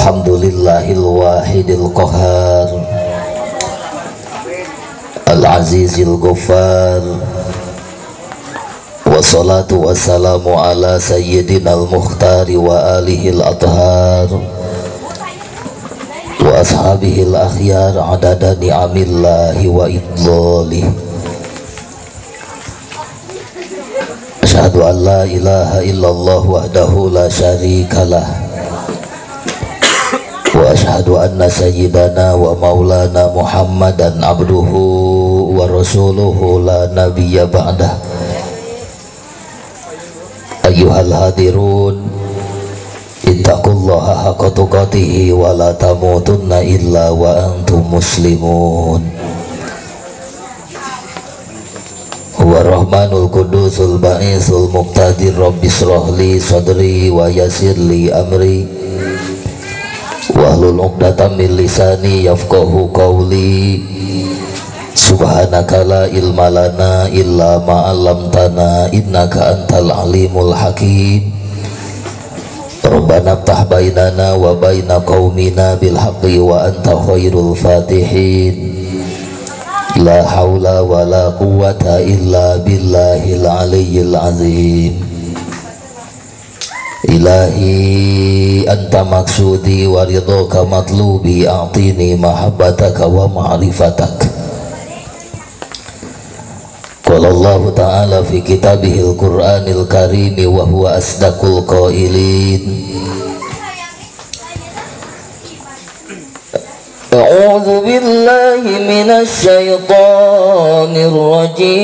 Alhamdulillahil wahidil qahar al-azizil ghaffar. Wassalatu wassalamu ala sayyidina al-mukhtari wa alihil athar wa ashabihil akhyar adada ni'amillahi wa idlalih. Asyhadu an la ilaha illallah wahdahu la syarikalah wa asyhadu anna sayyidana wa maulana Muhammadan abduhu wa rasuluhu la nabiyya ba'dah. Ayyuhal hadirun, ittaqullaha haqqa tuqatihi wa la tamutunna illa wa antum muslimun. Huwa rahmanul qudusul ba'isul muqtadir. Rabbi shrah li sadri wa yassir li amri wahlul 'uqdatam min lisani yafqahu qawli. Subhanaka la ilma lana illa ma 'allamtana innaka antal alimul hakim. Rabbana ftah bainana wa baina qaumina bil haqqi wa anta khairul fatihin. La haula wa la quwwata illa billahil aliyyil azim. Ilahi anta maksudi wa ridhoka matlubi, a'tini mahabbataka wa ma'rifatak. Qala Allahu ta'ala fi kitabihil Qur'anil karimi wa huwa asdaqul qailin. A'udzu billahi minasy syaithanir rajim.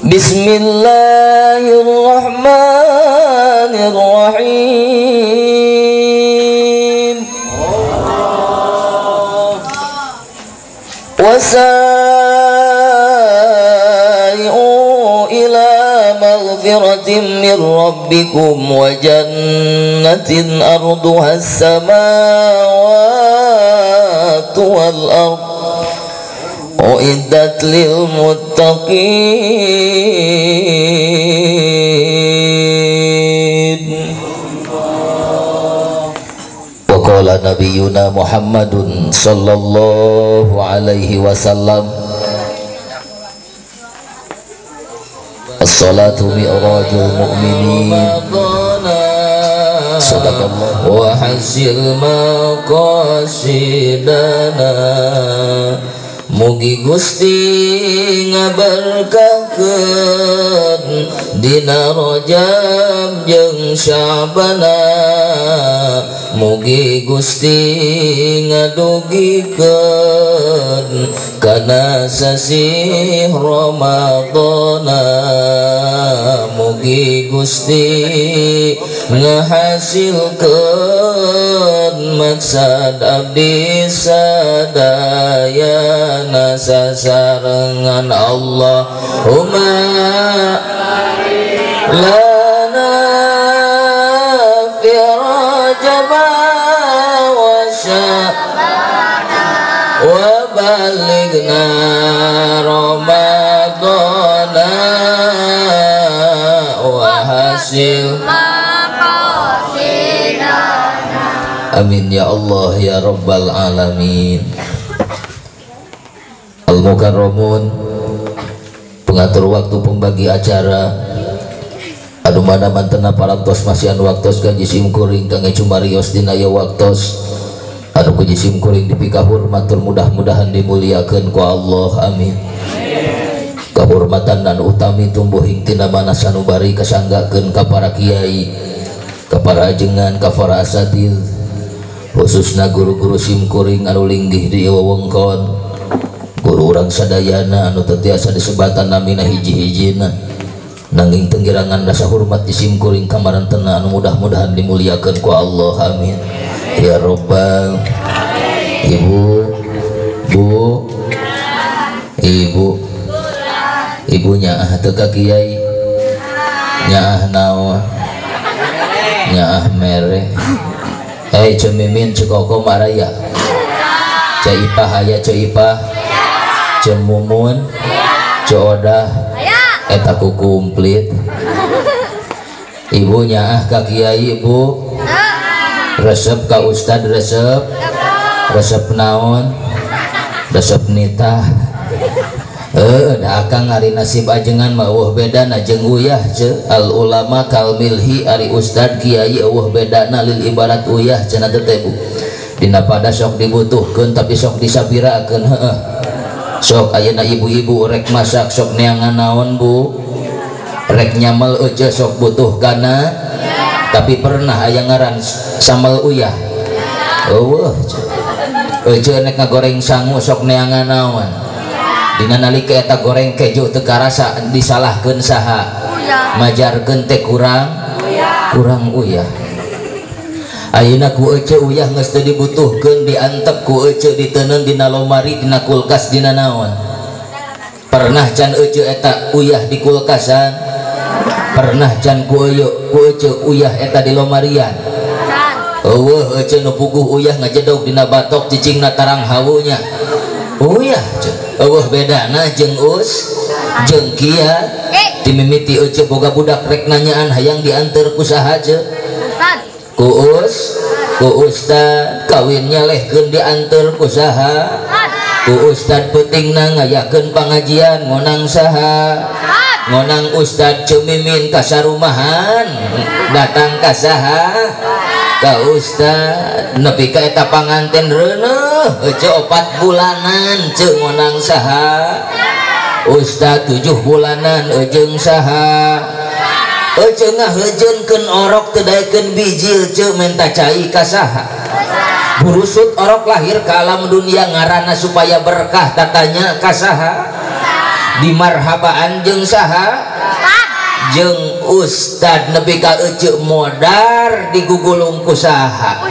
Bismillahirrahmanirrahim. Wasari'u ila maghfiratin min rabbikum wa jannatin arduha as-samawati wal ard uiddat lil muttaqin. Wa qala nabiyyuna Muhammadun sallallahu alaihi wasallam, as-salatu mi'rajul mu'minin. Sadaqallah wa hasil maqasidana. Mugi Gusti ngaberkahkeun dina Rajab jeung Sya'bana. Mugi Gusti ngadugikeun kana sasih Ramadhana. Mugi Gusti ngahasilkeun maksad abdi sadayana sasarengan Allahumma lana fi Rajab wa Sya'bana wa balighna Ramadhana wa hasil maqasidana. Amin ya Allah ya Rabbal alamin. Al-Mukarramun, pengatur waktu pembagi acara, anu mana mantena parantos masihan waktos gaji simkuring kangge cumarios dina ieu waktos, anu ku simkuring dipikahurmat tur mudah-mudahan dimuliakeun ku Allah, amin. Kahormatan dan utami tumbuh tina mana sanubari kasanggakeun ka para kiai, ka para ajengan, ka para asatidz, khususna guru-guru simkuring anu linggih di wewengkon, guru urang sadayana anu teu tiasa disebatan namina hiji-hijina, nanging tenggirangan rasa hormat di simkuring kamarentena anu mudah-mudahan dimuliakeun ku Allah, amin ya robbal. Ibu, bu, ibu, ibu nyaah teu ka kiai, nyaah naon, nyaah mere. Eh, Cemimin, Cekoko maraya, Ceipah aya, Ceipah, Cemumun, Ceodah, Eta ku komplit. Ibu nyaah ka kiai ibu. Resep ka ustad resep. Resep naon? Resep nitah. Da akang ari nasib ajengan mah eueuh bedana jeung uyah ce. Al ulama kal milhi ari ustad kiai eueuh bedana lil ibarat uyah cenah teh bu. Dina pada sok dibutuhkeun tapi sok disapirakeun heueuh. Sok ayeuna ibu-ibu rek masak sok neangan naon bu? Rek nyamel euceu sok butuh kana tapi pernah aya ngaran sambal uyah. Eueuh euceu nek ngagoreng sangu sok neangan naon? Dina nalika eta goreng keju teu karasa disalahkeun saha? Majarkeun teh kurang kurang uyah. Ayeuna ku ece uyah geus teu dibutuhkeun diantep ku ece diteundeun dina lomari dina kulkas dina naon. Pernah can ece eta uyah di kulkasan? Pernah can ku ece uyah eta di lomarian? Eueuh ece nu puguh uyah ngajedog dina batok cicingna tarang hawunya. Uyah eueuh bedana jeung us jeung kia. Timimiti ece boga budak rek nanyaan hayang dianteur ku saha ce? Ku us, ku ustad kawin nyalehkeun dianteur ku saha? Ku ustad peutingna ngayakeun pangajian ngonang saha? Ngonang ustad cemimin ka sarumahan datang ka saha? Ka ustad nepi ka eta panganten reuneuh ece 4 bulanan ce ngonang saha? Ustad 7 bulanan ejeung saha? Ece ngaheujeunkeun orok teu daekeun bijil ce menta cai ka saha? Burusut orok lahir ka alam dunia ngaranna supaya berkah tatanya ka saha? Dimarhabaan jeung saha? Jeung ustad nepi ka ece modar digugulung ku saha?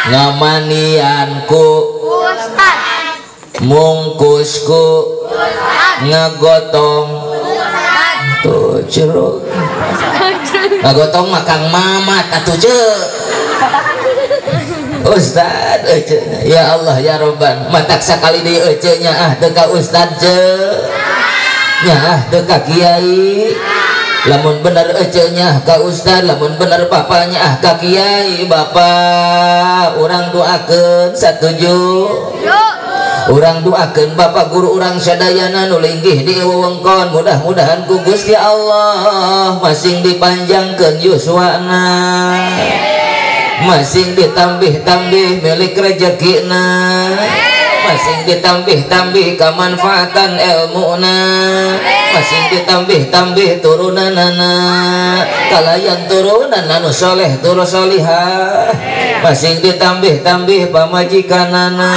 Ngamanian ku ustad, mungkus ku ngagotong tuh ceruk ngagotong mah Kang Mamat atuh ce. Ustad ece ya Allah ya Robban matak sakali deui ece nyaah teu ka ustad ce, nyaah teu ka kiai. Lamun bener ece nyaah ka ustad, lamun bener bapaknya ah ka kiai. Bapak urang doakeun satuju. Urang doakeun bapak guru urang sadayana nu linggih di wewengkon, mudah-mudahan ku Gusti Allah masing dipanjangkeun yuswana, masing ditambih-tambih milik rejekina, masing ditambih-tambih kamanfaatan elmuna, masing ditambih-tambih turunanana kalayan turunan anu soleh turun solihah, masing ditambih-tambih pamajikanana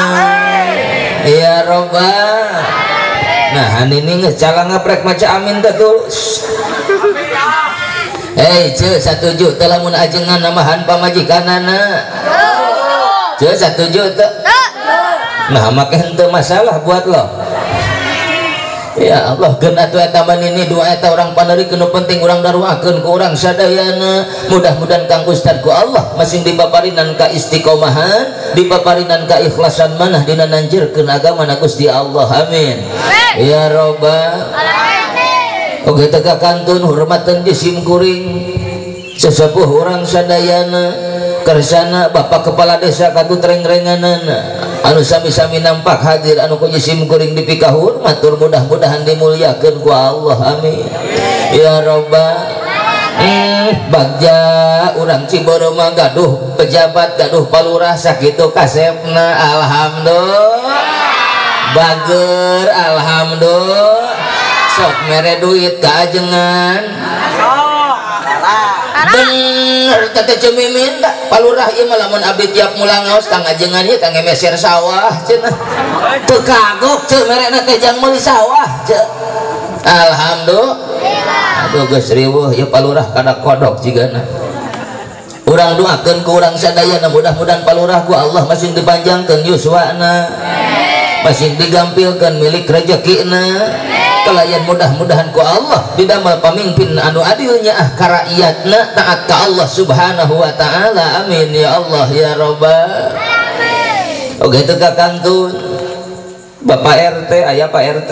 ya robbal. Nah ini ngecalang ngaprek maca amin teh tulus. Hei ce satuju teh lamun ajengan namahan pamajikanana ce satuju teh. Nah make henteu masalah buat lo. Ya Allah geun atuh eta manini dua eta urang paneurikeun nu penting urang daruakeun ku urang sadayana. Mudah-mudahan Kang Ustad ku Allah masing dipaparinan ka istiqomahan, dipaparinan ka ikhlasan manah dina nanjirkeun agama na Gusti Allah. Amin. Ya robbal alamin. Oge teh kantun hormateun jisim kuring sesepuh urang sadayana kersana bapak kepala desa katut reng-renganana anu sami-sami nampak hadir anu ku jisim kuring dipikahur matur mudah-mudahan dimuliakeun ku Allah. Amin ya robbal. Bagja urang Ciberem mah gaduh pejabat gaduh palurah sakitu kasepna alhamdulillah bager alhamdulillah sok mere duit ka ajengan bener teh cemimin da palurah ieu mah lamun abdi tiap mulang ngaos kang ajengan ieu kang meser sawah cenah teu kagok ceu merena teh jang meuli sawah ceu alhamdulillah. Aduh geus riweuh ieu palurah kada kodok jigana. Urang doakeun ku urang sadayana mudah-mudahan palurah ku Allah masing dipanjangkeun yuswana, masing digampilkeun milik rejekina, kalayan mudah-mudahan ku Allah didamel pamimpin anu adilnya ah ka rakyatna taat ka Allah Subhanahu wa taala. Amin ya Allah ya robbal alamin. Oge teu ka kantun Bapak RT aya Pak RT?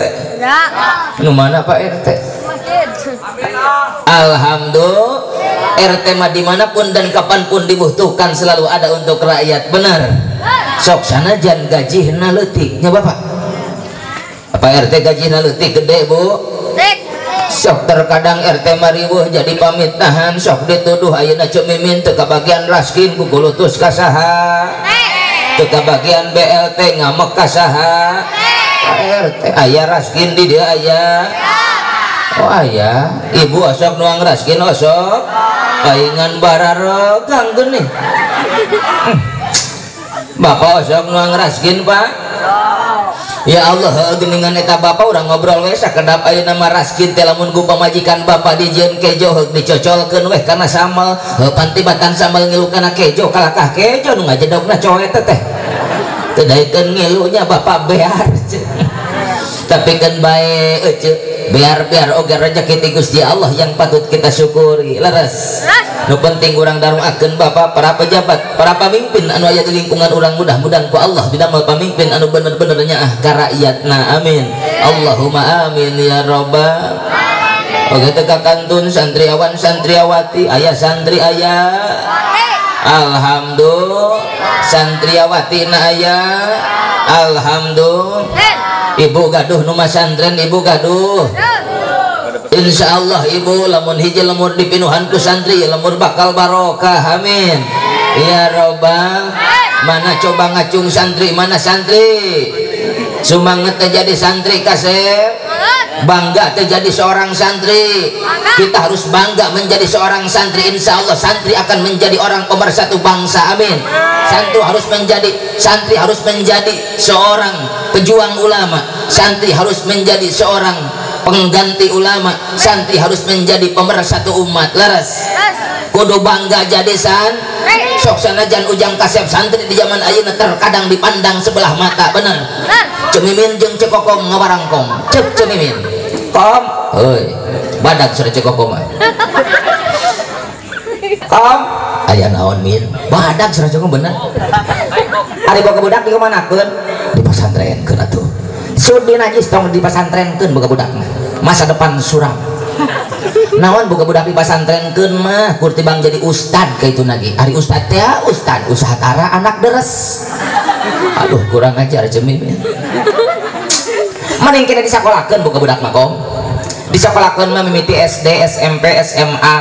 Nu mana Pak RT? Alhamdulillah. RT mah dimanapun dan kapanpun dibutuhkan selalu ada untuk rakyat, benar. Sok sanajan gajihna leutik nya bapak. Apa RT gajihna leutik gede bu? Sok terkadang RT mah riweuh jadi pamit tahan, sok dituduh ayeuna Ceu Mimin teu kabagian raskin kukulutus ka saha, teu kabagian BLT ngamek ka saha. RT aya raskin di dieu aya. Oh aya, ibu osok nuang raskin osok paingan bararogang geuning. Bapak osok nuang raskin pak. Ya Allah, geningan eta bapak urang ngobrol we sakedap ayeuna mah raskin teh lamun ku pamajikan bapak dijieun kejo heuk dicocolkeun weh kana sambel, heuh pantibatan sambel ngilu kana kejo kalakah kejo nu ngajedogna coet teh. Teu daekeun ngilunya bapak bear. Tapi kan bae euceu biar-biar oge rezeki ti Gusti Allah yang patut kita syukuri. Leres. Nu penting urang daruakeun bapak para pejabat, para pamimpin anu aya di lingkungan urang, mudah-mudahan ku Allah didamel pamimpin anu bener-bener nyaah ka rakyatna. Amin. Allahumma amin ya rabbal. Oge teh kakantun santriawan santriawati, aya santri aya. Alhamdulillah. Santriawati na aya. Alhamdulillah. Ibu gaduh nu masantren, ibu gaduh. Insya Allah ibu lamun hiji lemur dipinuhan ku santri lemur bakal barokah. Amin ya robbal. Mana coba ngacung santri, mana santri sumanget jadi santri kasep, bangga terjadi seorang santri. Kita harus bangga menjadi seorang santri. Insya Allah santri akan menjadi orang pemersatu bangsa. Amin. Santri harus menjadi, santri harus menjadi seorang pejuang ulama. Santri harus menjadi seorang pengganti ulama. Santri harus menjadi pemersatu umat. Leres. Kudu bangga jadi san. Sok sanajan ujang kasep santri di zaman ayeuna terkadang dipandang sebelah mata. Bener. Ceu Mimin jeung Ceu Kokom ngawarangkong. Cek Ceu Mimin. Kom, heuy. Badak sore Ceu Kokom mah. Kom, aya naon min? Badak sore Ceu Kokom bener. Ari boga budak dikumanakeun? Di pasantrenkeun atuh. Sudi najis tong di pasantrenkeun boga budak mah. Masa depan suram. Naon boga budak di pasantrenkeun mah kur tibang jadi ustad ka itu lagi. Ari ustad teh ustad usaha tara anak deres. Aduh kurang ajar Ceu Mimin. Mending kena disakolakeun boga budak mah kom. Disakolakeun mah mimiti SD, SMP, SMA,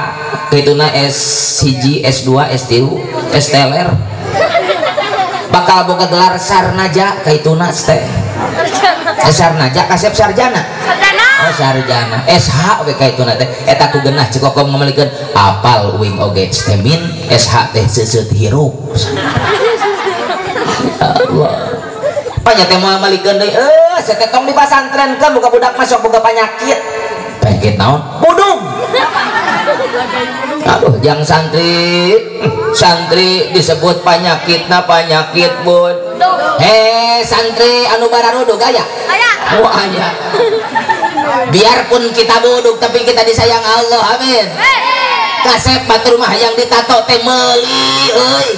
kaituna S1, S2, S3, STLR. Bakal boga gelar sarnaja kaituna teh. Sarnaja kasep sarjana. Sarjana. Oh sarjana. SH we kaituna teh. Eta ku geunah Ceu Kokom ngamelikeun apal uing oge stemin SH teh seuseut hirup. Ya Allah. Panya teh moal malikeun deui. Saya teh tong di pasantren kan boga budak masuk boga panyakit. Penyakit naon? Budung. Aduh, jang santri. Santri disebut panyakitna panyakit bud. Hei santri anu bararudug aya? Aya. Oh aya. Biarpun kita budug tapi kita disayang Allah. Amin. Kasep batur mah hayang ditato teh meuli euy.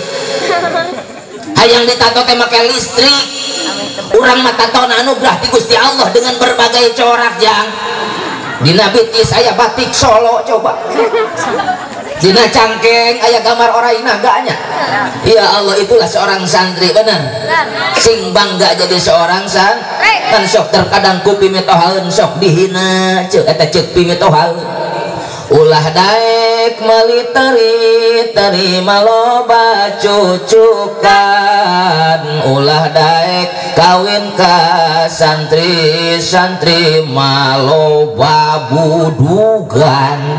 Hayang ditato teh make listrik. Urang mah tatona anugerah ti Gusti Allah dengan berbagai corak jang. Dina bitis aya batik Solo coba. Dina cangkeng aya gambar orai naganya. Ya Allah, itulah seorang santri, bener. Sing bangga jadi seorang santri. Kan sok terkadang ku pimitohaeun sok dihina ceuk eta ceuk pimitohaeun. Ulah daek meuli teri terima loba cucukan, ulah daek kawin ka santri santri maloba budugan.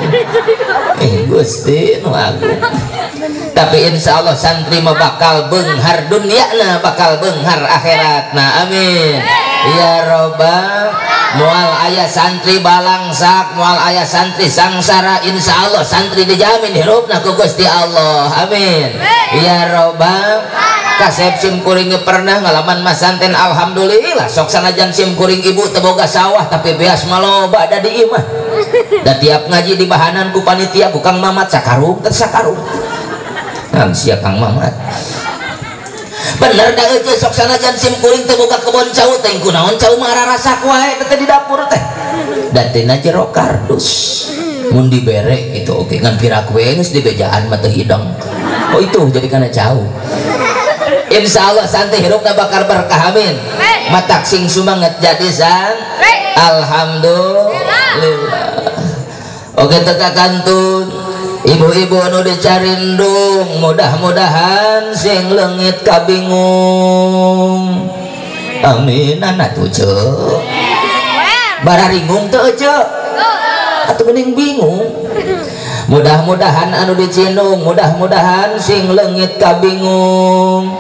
Gusti nu agung. Tapi insya Allah santri mah bakal beunghar dunyana, bakal beunghar akhiratna. Amin ya robbal. Moal aya santri balangsak, moal aya santri sangsara, insya Allah santri dijamin hirupna ku Gusti Allah. Amin ya robbal. Kasep sim kuring pernah ngalaman masanten, alhamdulillah. Sok sanajan sim kuring ibu teu boga sawah tapi beas maloba da di imah. Da tiap ngaji di bahanan ku panitia ku Kang Mamat sakarung teh sakarung. Kan sia Kang Mamat. Bener da eueuh sok sanajan sim kuring teu boga kebon cau teh kunaon cau mah rarasak wae teh di dapur teh. Da tina jero kardus. Mun dibere gitu oke ngan piraku we geus dibejaan mah teu hidang. Oh itu jadi kana cau. Insyaallah santai hirupna bakar berkah amin. Matak sing sumanget jadi san. Alhamdulillah. Oke teka kantun ibu-ibu anu dicarindung mudah-mudahan sing leungit kabingung. Amin atuh ceu. Bararingung teu ceu. Atuh geuning bingung. Mudah-mudahan anu dicindung mudah-mudahan sing leungit kabingung.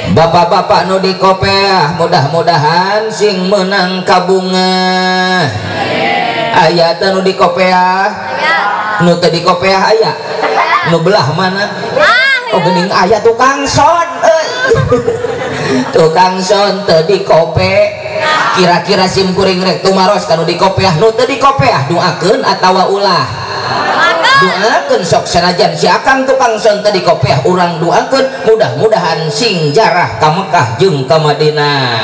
Bapak-bapak nu dikopeah mudah-mudahan sing menang kabunga. Aya teh nu dikopeah, nu teu dikopeah aya, nu belah mana? Oh geuning aya tukang son euy. Tukang son teu dikope. Kira-kira sim kuring rek tumaros kanu dikopeah, nu teu dikopeah doakeun atawa ulah. Doakeun sok sanajan si akang tukang son teu dikopeah urang doakeun mudah-mudahan sing jarah ka Mekah jeung ka Madinah.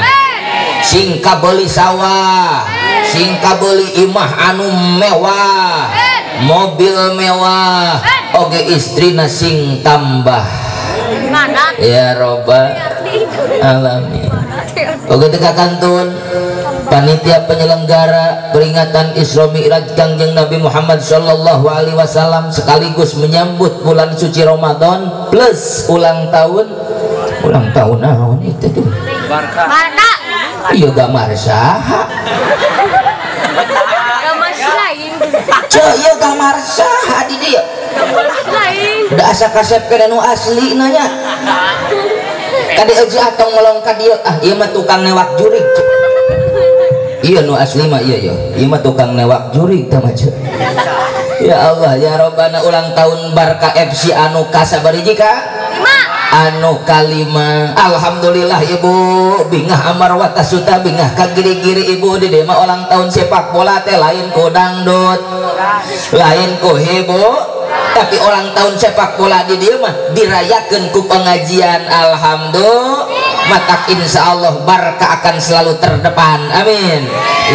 Sing kabeuli sawah, sing kabeuli imah anu mewah, mobil mewah, oge istrina sing tambah. Ya robbal alamin. Oge teu kantun panitia penyelenggara peringatan Isra Mi'raj Kangjeng Nabi Muhammad sallallahu alaihi wasallam sekaligus menyambut bulan suci Ramadan plus ulang tahun naon itu tuh? Barkah. Iya gambar saha? Gambar lain. Ceu ieu gambar saha di dieu? Gambar lain. Da asa kasep kana nu asli nanya. Kade euji atong melong ka dieu, ah ieu mah tukang newak jurig. Iya nu asli mah iya ya. Ieu mah tukang newak jurig tah mah ceu. Ya Allah ya Robbana ulang tahun Barka FC anu kasabariji ka? Anu kalima. Alhamdulillah ibu bingah amar watasuta bingah kagiri-giri ibu di dema ulang tahun sepak bola teh lain ku dangdut lain ku heboh, tapi ulang tahun sepak bola di dieu mah dirayakeun ku pengajian. Alhamdulillah matak insyaallah Barka akan selalu terdepan amin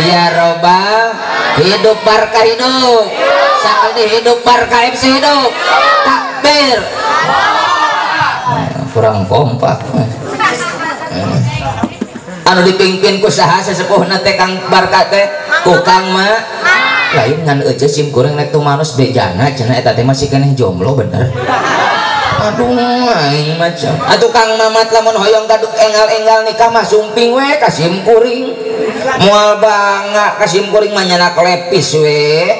ya robbal. Hidup Barka hidup, sakali hidup Barka FC hidup. Takbir. Kurang kompak. Anu dipimpin ku saha sesepuhna teh Kang Barka teh ku Kang Ma lain ngan euceu sim kuring rek tumaros bejana cenah eta teh masih keneh jomblo bener. Aduh aing macam atuh Kang Mamat lamun hoyong kaduk enggal-enggal nikah mah sumping we ka sim kuring moal bangga ka sim kuring mah nyanak lepis we.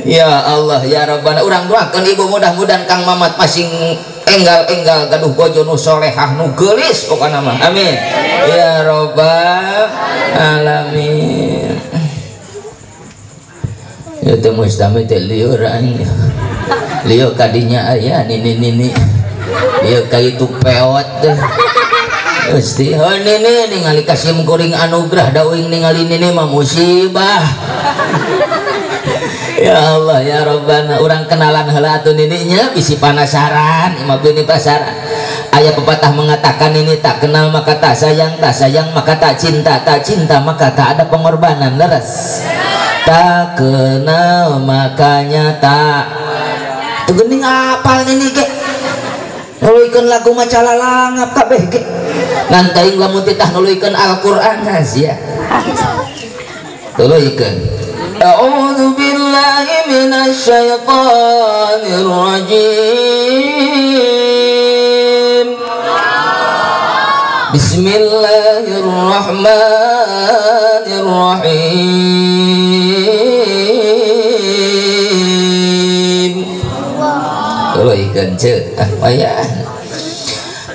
Ya Allah ya Rabbana urang doakeun ibu mudah-mudahan Kang Mamat masing enggal-enggal gaduh bojo nu solehah nu geulis pokona mah amin ya robbal alamin. Ya teh mustami teh liuran lieu kadinya aya nini nini lieu ka itu peot teh Gusti oh nini ningali ka sim kuring anugerah da uing ningali nini mah musibah. Ya Allah ya Rabbana urang kenalan heula atuh nininya bisi panasaran imah bini pasaran. Aya pepatah mengatakan ini tak kenal maka tak sayang, tak sayang maka tak cinta, tak cinta maka tak ada pengorbanan. Leres. Tak kenal makanya tak. Teu geuning apal nini ge. Nuluykeun lagu maca lalangap kabeh ge. Ngan teuing lamun titah nuluykeun Al-Qur'an sia. Tuluykeun. A'udzu billahi minasyaitonir rajim. Bismillahirrahmanirrahim. Tuluykeun ceu ah wayah.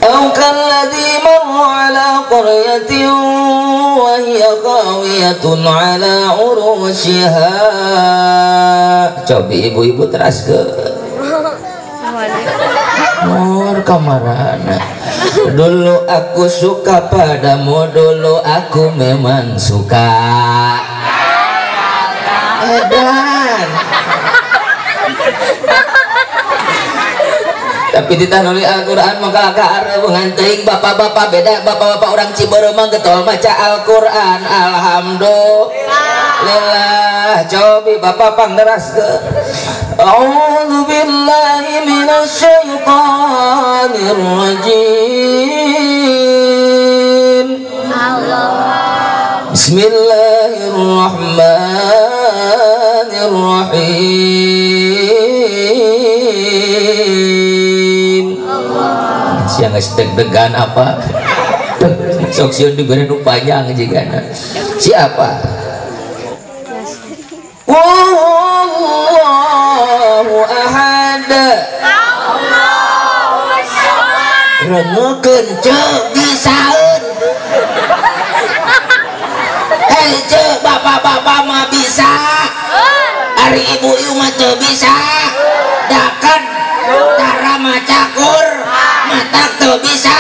Au kalladzi marra ala qaryatin wa hiya khawiyatun ala urushiha. Cobi ibu-ibu teras ke Mor kamarana. Dulu aku suka padamu, dulu aku memang suka. Edan. Tapi ditanuli Al-Qur'an maka kaareuh teuing bapak-bapak beda bapak-bapak orang Ciberem mah getol maca Al-Qur'an. Alhamdulillah. Cobi bapak pangderaskeun. A'udzu billahi minasyaitonir rajim. Allah. Bismillahirrahmanirrahim. Siang geus deg-degan apa? Sok sieun dibere nu panjang jigana. Siapa? Allahu ahad. Allahu samad. Rengekeun ceu bisaeun. Hei ceu bapak-bapak mah bisa. Ari ibu-ibu mah teu bisa. Dakan cara maca Qur'an matak teu bisa.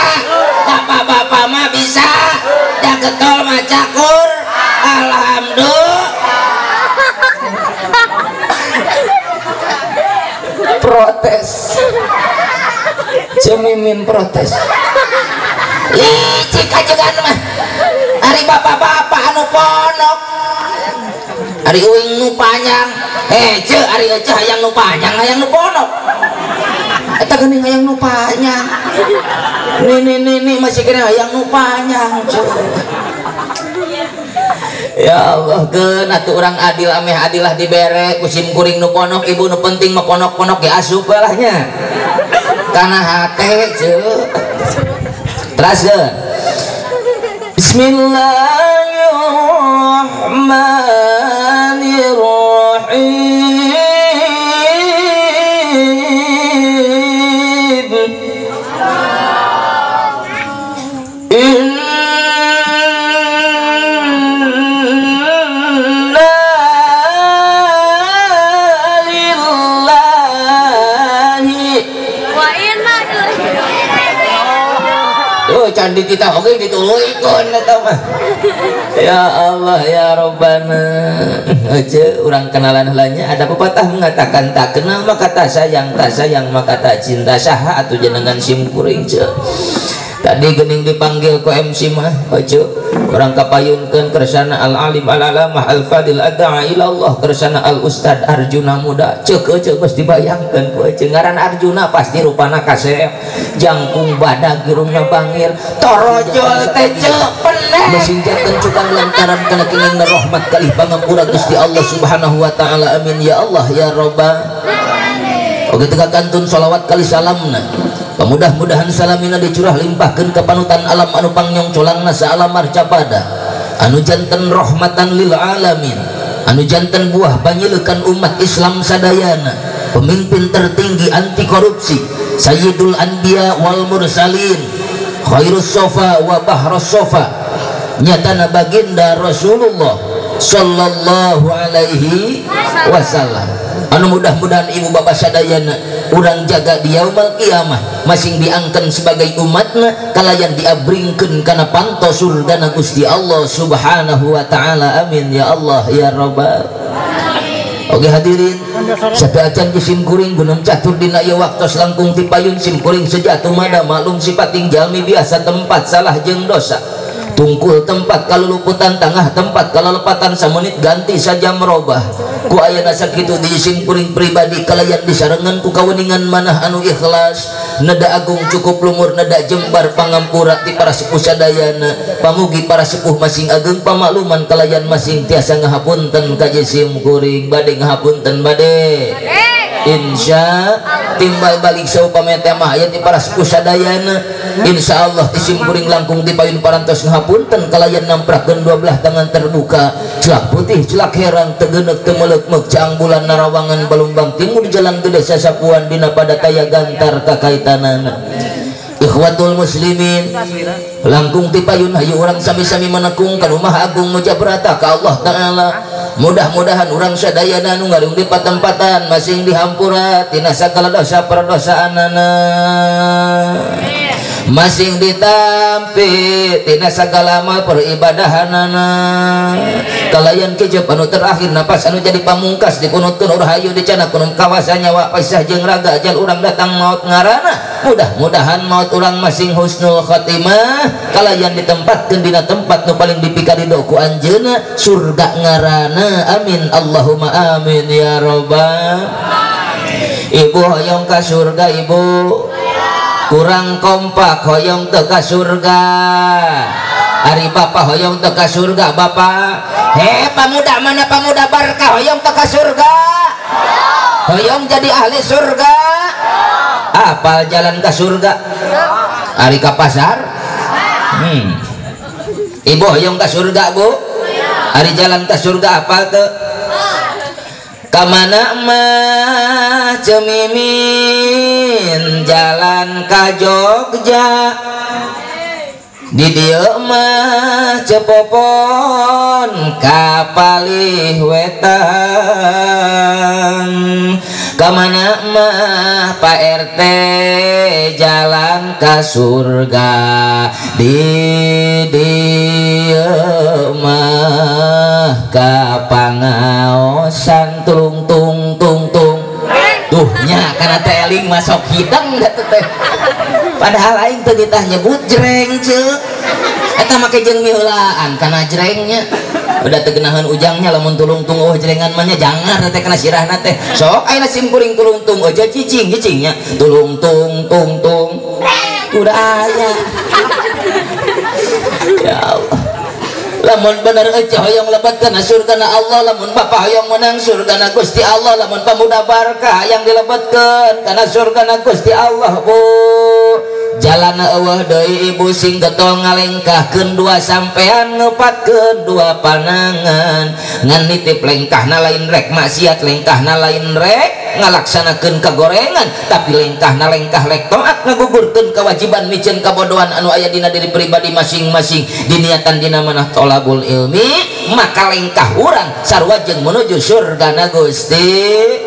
Bapak-bapak mah bisa. Da getol maca Qur'an. Alhamdulillah. Protes. Cemimin protes. Licik ajegan mah. Ari bapak-bapak anu ponok. Ari uing nu panjang. Ceu ari eceu hayang nu panjang hayang nu ponok. Eta geuning hayang nu panjang. Nih nih nih masih kena hayang nu panjang ceu. Ya Allah keun atuh urang adil ameh adilah dibere ku sim kuring nu ponok ibu nu penting mah ponok-ponok ge asup we lah nya. Kana hate ceu. Teraskeun. Bismillahirrahmanirrahim. Inna lillahi wa inna ilaihi raji'un. Tuh candi kita oke dituluykeun eta mah. Ya Allah ya Rabbana. Aja orang kenalan heulanya ada pepatah mengatakan tak kenal maka tak sayang, tak sayang maka tak cinta. Saha atuh jenengan sim kuring ceu. Tadi geuning dipanggil ku MC mah ojo orang kapayunkeun kersana al alim al alamah al fadil ad'a ila Allah kersana al ustad Arjuna muda ceuk euceu geus dibayangkeun ku ece ngaran Arjuna pasti rupana kasep jangkung badag irungna bangir torojol teh ceuk penek masingjakeun cukang lantaran kana kenging rahmat kalih pangampura Gusti Allah Subhanahu wa taala. Amin ya Allah ya Rabbal alamin. Oke teu kantun sholawat kali salamna. Mudah-mudahan salamina dicurah limpahkeun ka panutan alam anu pangnyong colangna saalam marcapada anu janten rahmatan lil alamin anu janten buah panyilekan umat Islam sadayana pemimpin tertinggi anti korupsi sayyidul anbiya wal mursalin khairus sofa wa bahrus sofa nyatana baginda Rasulullah sallallahu alaihi wasallam anu mudah-mudahan ibu bapak sadayana urang jaga di yaumal qiyamah masing diangken sebagai umatna kalayan diabringkeun kana panto surgana Gusti Allah Subhanahu wa taala. Amin ya Allah ya Rabbal alamin. Oke hadirin sadaacan ku sim kuring gunung catur dina ieu waktos langkung ti payun sim kuring sejatuh mada maklum sipating jalmi biasa tempat salah jeung dosa tungkul tempat kaluluputan tangah tempat kalalepatan samenit ganti saja merubah ku ayana sakitu di sim kuring pribadi kalayan disarengan ku kaweningan manah anu ikhlas neda agung cukup lumur neda jembar pangampura ti para sepuh sadayana pamugi para sepuh masing ageng pamakluman kalayan masing tiasa ngahapunten ka sim kuring bade ngahapunten bade insya timbal balik saupami teh mah aya ti para sepuh sadayana insyaallah ti sim kuring langkung ti payun parantos ngahapunten kalayan namprakeun dua belah tangan terbuka celak putih celak herang teu geuneuk teu meleuk-meuk caang bulan narawangan balumbang timur jalan gede sasapuan dina pada taya gantar kakaitanana. Ikhwatul muslimin langkung ti payun hayu urang sami-sami menekung ka rumah agung mujabrata ka Allah taala. Mudah-mudahan urang sadayana nu ngarung di patempatan masing dihampura tina sagala dosa perdosaanana. Masing ditampi tina sagala amal peribadahanana. Kalayan kejep anu terakhir napas anu jadi pamungkas dikunutkeun urhayu dicana kuno kawasan nyawa pisah jeung raga ajal urang datang maut ngarana. Mudah-mudahan maut urang masing husnul khatimah kalayan ditempatkeun dina tempat nu paling dipikarido ku anjeunna surga ngarana. Amin Allahumma amin ya robbal. Ibu hoyong ka surga ibu. Kurang kompak hoyong teu ka surga. Ari bapak hoyong teu ka surga bapak. He pamuda mana pamuda barkah hoyong teu ka surga. Hoyong jadi ahli surga. Apal jalan ka surga? Ari ka pasar? Ibu hoyong ka surga bu? Ari jalan ka surga apal teu? Kamana mah cemimin jalan ka Jogja, di dieu mah cepopon ka palih wetan. Kamana mah Pak RT jalan ka surga, di dieu mah ka pangaosan tulung tung tung tung. Tuh nya kana teh eling masuk hidang da teh. Padahal aing teu ditah nyebut jreng ceu. Eta make jeung miheulaan kana jrengnya. Udah teu geunaheun ujangnya lamun tulung tung oh jrengan mah nya jangar teh kana sirahna teh. Sok ayeuna sim kuring tulung tung aja cicing cicingnya. Tulung tung tung tung. Udah aya. Ya Allah. Lamun bener eueuh hoyong lebet kana surgana Allah, lamun bapak hoyong menang surgana Gusti Allah, lamun pamuda barkah hayang dilebetkeun kana surgana Gusti Allah bu. Jalan eueuh deui ibu sing getol ngalengkahkeun dua sampean ngepatkeun dua panangan. Ngan nitip lengkahna lain rek maksiat, lengkahna lain rek ngalaksanakeun kagorengan, tapi lengkahna lengkah lek taat ngagugurkeun kewajiban miceun kabodohan anu aya dina diri pribadi masing-masing diniatan dina manah tolabul ilmi, maka lengkah urang sarua jeung menuju surgana Gusti.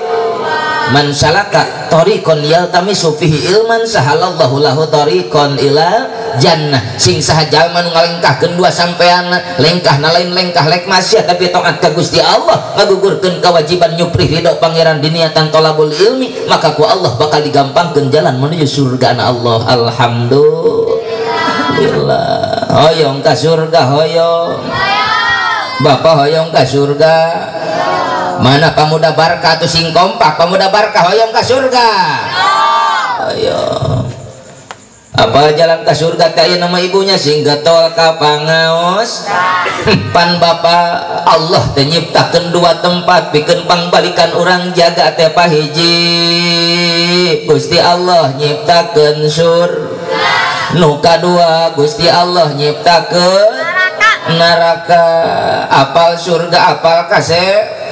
Man salaka tariqan yaltamisu fihi ilman sahalallahu lahu tariqan ila jannah. Sing saha jalma nu ngalengkahkeun dua sampean, lengkahna lain lengkah lek maksiat tapi taat ka Gusti Allah, ngagugurkeun kewajiban nyuprih ridho pangeran diniatan tolabul ilmi, maka ku Allah bakal digampangkeun jalan menuju surgana Allah. Alhamdulillah. Hoyong ka surga hoyong. Bapak hoyong ka surga. Mana pamuda barkah tuh sing kompak, pamuda barkah hoyong ka surga. Ayo. Apa jalan ka surga teh nama ibunya sing getol ka pangaos. Pan bapa Allah teh nyiptakeun dua tempat pikeun pangbalikan urang jaga teh pahiji. Gusti Allah nyiptakeun surga. Nu kadua Gusti Allah nyiptakeun neraka. Apal surga apal kasep.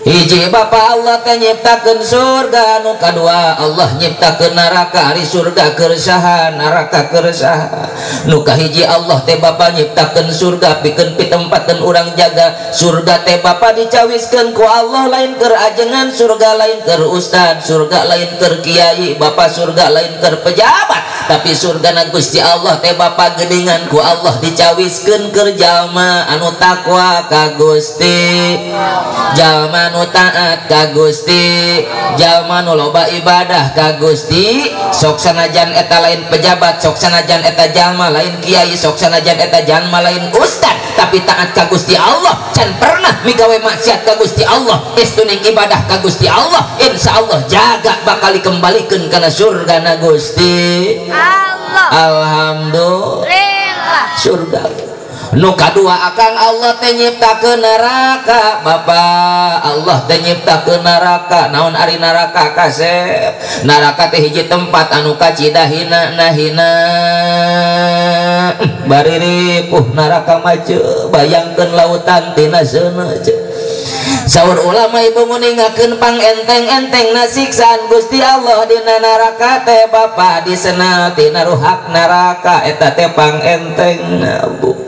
Hiji Bapa Allah teh nyiptakeun surga, nu kadua Allah nyiptakeun neraka. Ari surga keur saha, neraka keur saha? Nu kahiji Allah teh Bapa nyiptakeun surga pikeun pitempateun urang jaga. Surga teh Bapa dicawiskeun ku Allah lain keur ajengan, surga lain keur ustad, surga lain keur kiai, Bapa surga lain keur pejabat, tapi surgana Gusti Allah teh Bapa geuningan ku Allah dicawiskeun keur jalma anu takwa ka Gusti, jalma nu taat ka Gusti, jalma nu loba ibadah ka Gusti. Sok sanajan eta lain pejabat, sok sanajan eta jalma lain kiai, sok sanajan eta jalma lain ustad, tapi taat ka Gusti Allah, can pernah migawe maksiat ka Gusti Allah, estuning ibadah ka Gusti Allah, insyaallah jaga bakal dikembalikeun kana surgana Gusti Allah. Alhamdulillah. Surga. Nu kadua akang Allah teh nyiptakeun neraka. Bapa Allah teh nyiptakeun neraka. Naon ari neraka kasep? Neraka teh hiji tempat anu kacida hina nahina. Bari ripuh neraka mah ceu, bayangkeun lautan tina seuneu ceu. Saur ulama ibu nguningakeun pang enteng-enteng na siksaan Gusti Allah dina neraka teh Bapa disenal tina ruhak neraka eta teh pang enteng bu.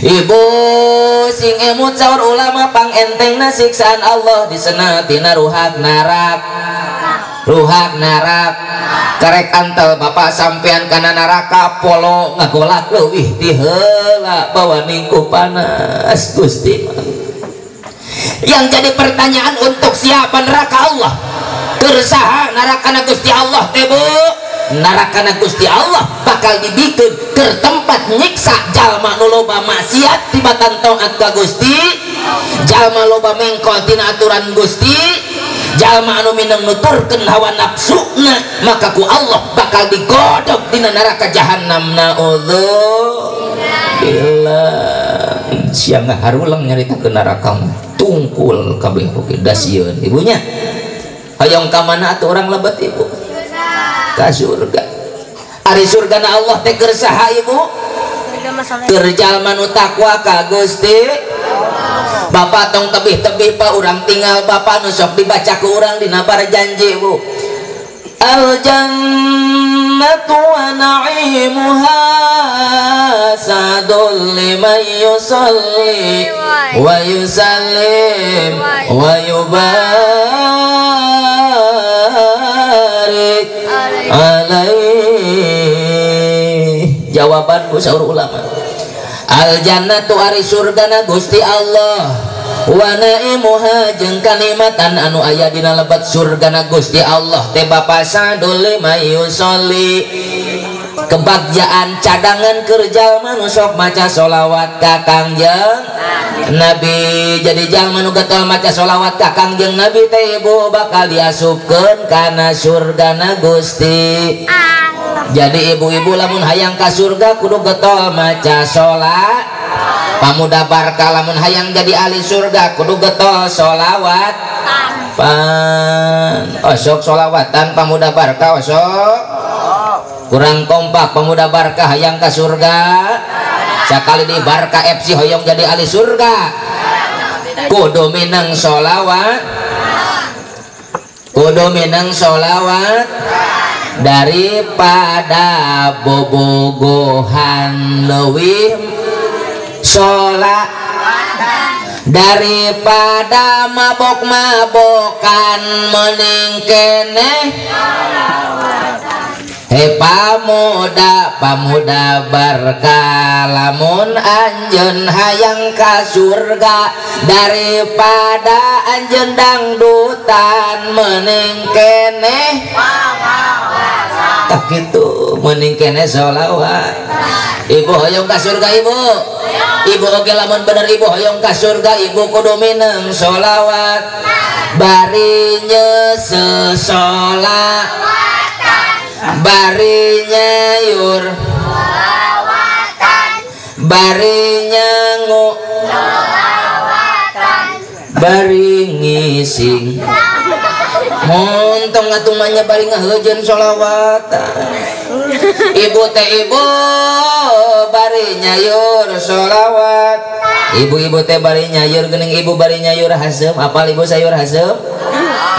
Ibu sing emut saur ulama pang enteng na siksaan Allah disenal tina ruhak neraka. Ruhak narak karek antel bapak sampean kana neraka polo ngagolak leuwih ti heula bawa ningku panas Gusti. Yang jadi pertanyaan untuk siapa neraka Allah? Keur saha nerakana Gusti Allah teh Bu? Nerakana Gusti Allah bakal dibikeun keur tempat nyiksa jalma nu loba maksiat tibatan taat ka Gusti, jalma loba mengkol tina aturan Gusti, jalma anu mineng nuturkeun hawa nafsuna, maka ku Allah bakal digodog dina neraka jahannam. Naudzubillah. Siang ngaharulang nyaritakeun neraka tungkul kabeh oge dasieun ibunya. Hayang ka mana atuh urang lebet ibu? Ka surga. Ari surgana Allah teh keur saha ibu? Keur jalma nu takwa ka Gusti. Bapak tong tebih-tebih pak urang tinggal bapak nu sok dibaca ku urang dina barjanji bu. Al jannatu wa na'imuha sadul liman yusalli wa yusallim wa yubarik alaihi. Jawaban bu saur ulama, al jannatu ari surgana Gusti Allah wa naimuha jeung kanikmatan anu aya dina lebet surgana Gusti Allah teh bapa sadul lima yusolli, kebagjaan cadangan keur jalma nu sok maca sholawat ka Kangjeng Nabi. Jadi jalma nu getol maca sholawat ka Kangjeng Nabi teh ibu bakal diasupkeun kana surgana Gusti. Jadi ibu-ibu lamun hayang ka surga kudu getol maca sholat. Pamuda barka lamun hayang jadi ahli surga kudu getol sholawat. Pan osok sholawatan pamuda barka osok kurang kompak pemuda barka hayang ka surga. Sakali di Barka FC hoyong jadi ahli surga kudu mineng sholawat, kudu mineng sholawat daripada bobogohan leuwih sholat, daripada mabok-mabokan mending keneh. Hei pamuda pamuda barka lamun anjeun hayang ka surga daripada anjeun dangdutan mending keneh. Tak gitu mending keneh sholawat. Ibu hoyong ka surga ibu, ibu oge lamun bener ibu hoyong ka surga ibu kudu mineng sholawat bari nyese sholat, bari nyayur, bari nyangu, bari ngising. Montong atuh mah nya bari ngaheujeun sholawatan. Ibu teh ibu bari nyayur sholawat. Ibu-ibu teh bari nyayur geuning ibu bari nyayur haseum. Apal ibu sayur haseum?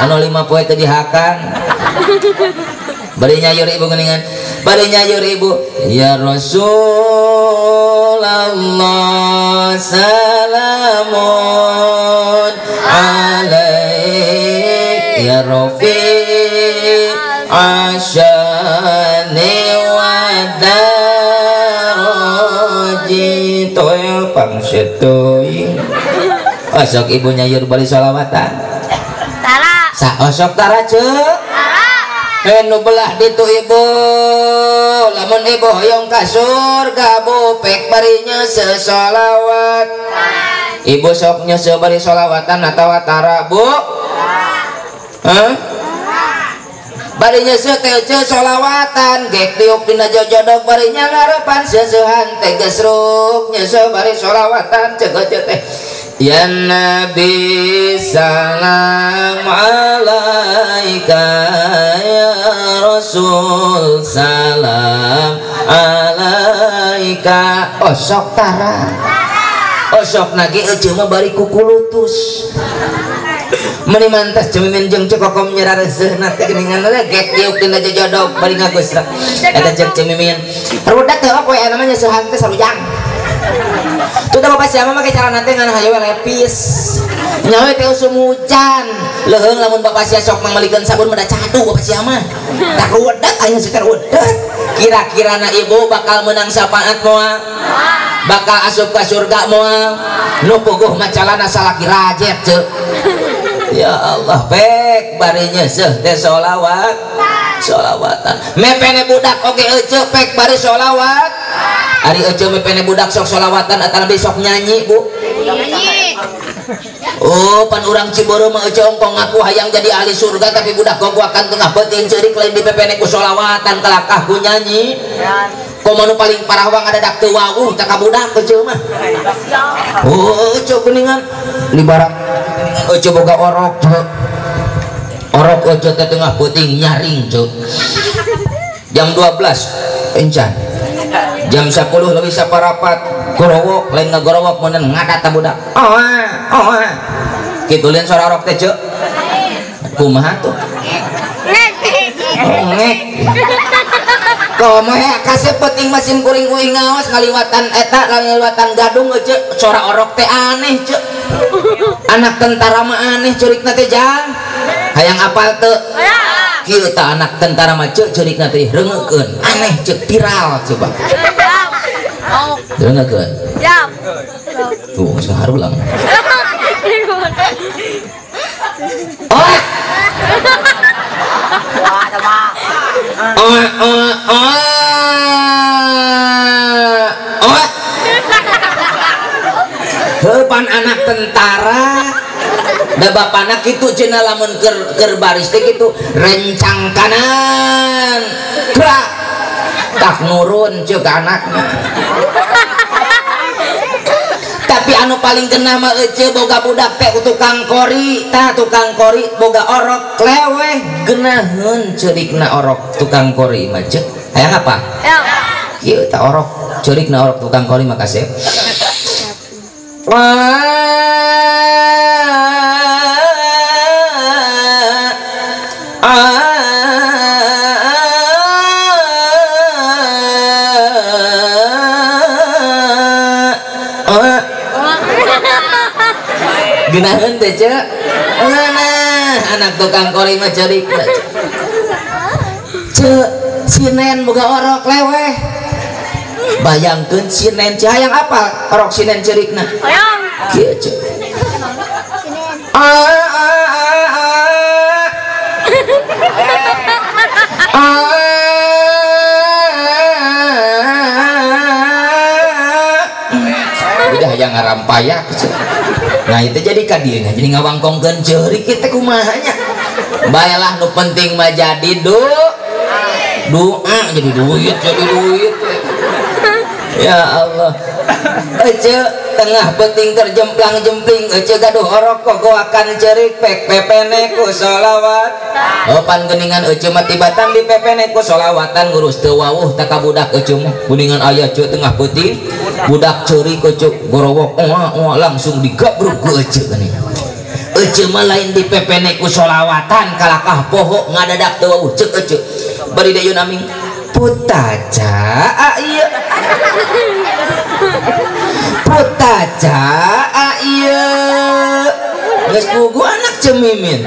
Anu 5 poe teu dihakan. Bari nyayur ibu geuningan. Bari nyayur ibu. Ya Rasulullah salamun alaik ya Rafi asyani wa daraji toel pangsetoi. Osok ibu nyayur bari sholawatan. Tara. Sa osok tara ceuk. Nu belah ditu ibu lamun ibu hoyong ka surga bupek bari nyese sholawat. Ibu sok nyese bari sholawatan atawa tara bu? Hah? Bari nyese teh ce sholawatan gek diuk dina jojodog bari nyangarepan seuseuhan teh geus ruk nyese bari sholawatan ceuk teh. Ya Nabi salam alaika ya Rasul salam alaika. Osok tara osok nage ece mah bari kukulutus meni mantas cemimin jeung cekokom nyerareuseuhna teh geuningan gek diuk dina jojodog bari ngagusrek eta cek cemimin rudak teh poe namanya seuhan teh sarujang. Tuh teh bapak siapa make calana teh ngan hayu lepis. Nyawe teh usum hujan. Leuheung lamun bapak sia sok mangalikeun sabun mah da cadu bapak sia mah. Tak ruwedet aya seter ruwedet. Kira-kira na ibu bakal menang syafaat moal? Bakal asup ka surga moal? Nu puguh mah calana salaki rajet ceu. Ya Allah, pek bari nyeuseuh teh sholawat. Sholawatan. Mepene budak oge ece pek bari sholawat. Ari ece mepene budak sok sholawatan atanapi sok nyanyi, Bu. Nyanyi. Oh, pan urang Cibeureum mah ece ongkong ngaku hayang jadi ahli surga tapi budak gogoakan tengah peuting ceurik lain dipepene ku sholawatan kalakah ku nyanyi. Komo nu paling parah wang ngadadak teu wawuh tah ka budak ece mah. Oh, ece geuningan libarat ece boga orok ceu. Orok ece teh tengah peuting nyaring ceu. Jam 12 encan. Jam 10 lebih saparapat gorowok lain ngagorowok mun ngadat ta budak. Oh, oh. Kitu lian suara orok teh ceu. Kumaha tuh? Ngek. Komo ya kasih penting masim kuring uing ngaos ngaliwatan eta ngaliwatan gadung ceu suara orok teh aneh ceu. Anak tentara mah aneh curikna teh jang. Hayang apal teu? Kieu tah anak tentara mah ceu curikna teh reungeukeun. Aneh ceu viral coba. Reungeukeun. Siap. Tuh geus ngarulang. Oh. Oh, oh, oh. Oh. Heupan anak tentara. Da bapana kitu cenah lamun keur baris teh kitu rencang kanan. Gerak. Tak nurun ceuk anakna. Tapi anu paling kena mah ece boga budak teh tukang kori, tah tukang kori boga orok leweh geunaheun ceurikna orok tukang kori mah ceuk. Hayang apa? Kieu tah orok ceurikna orok tukang kori mah kasep. Geunaheun teh ceu. Nah, anak tukang kori mah ceurikna. Ceu, sinen boga orok leweh. Bayangkeun sinen ceu hayang apa orok sinen ceurikna? Hayang. Kieu ceu. Ah ah ah ah. Ah. Udah hayang ngarampayak ceu. Nah itu jadi ka dieu jadi ngawangkongkeun ceurik teh kumaha nya. Baelah nu penting mah jadi doa jadi duit jadi duit. Ya Allah. Ece tengah penting terjemplang-jempling ece gaduh orok gogoakan ceurik pek pepene ku sholawat. Oh pan geuningan ece mah tibatan di pepene ku sholawatan ngurus teu wawuh ta ka budak ece mah. Geuningan aya ceu tengah peuting budak ceurik ece gorowok oa oa langsung digabruk ku ece geuning. Ece mah lain di pepene ku sholawatan kalakah poho ngadadak teu wawuh ceuk ece. Bari deui aming putaca ieu. Putaca ieu. Geus pugu anak cemimin.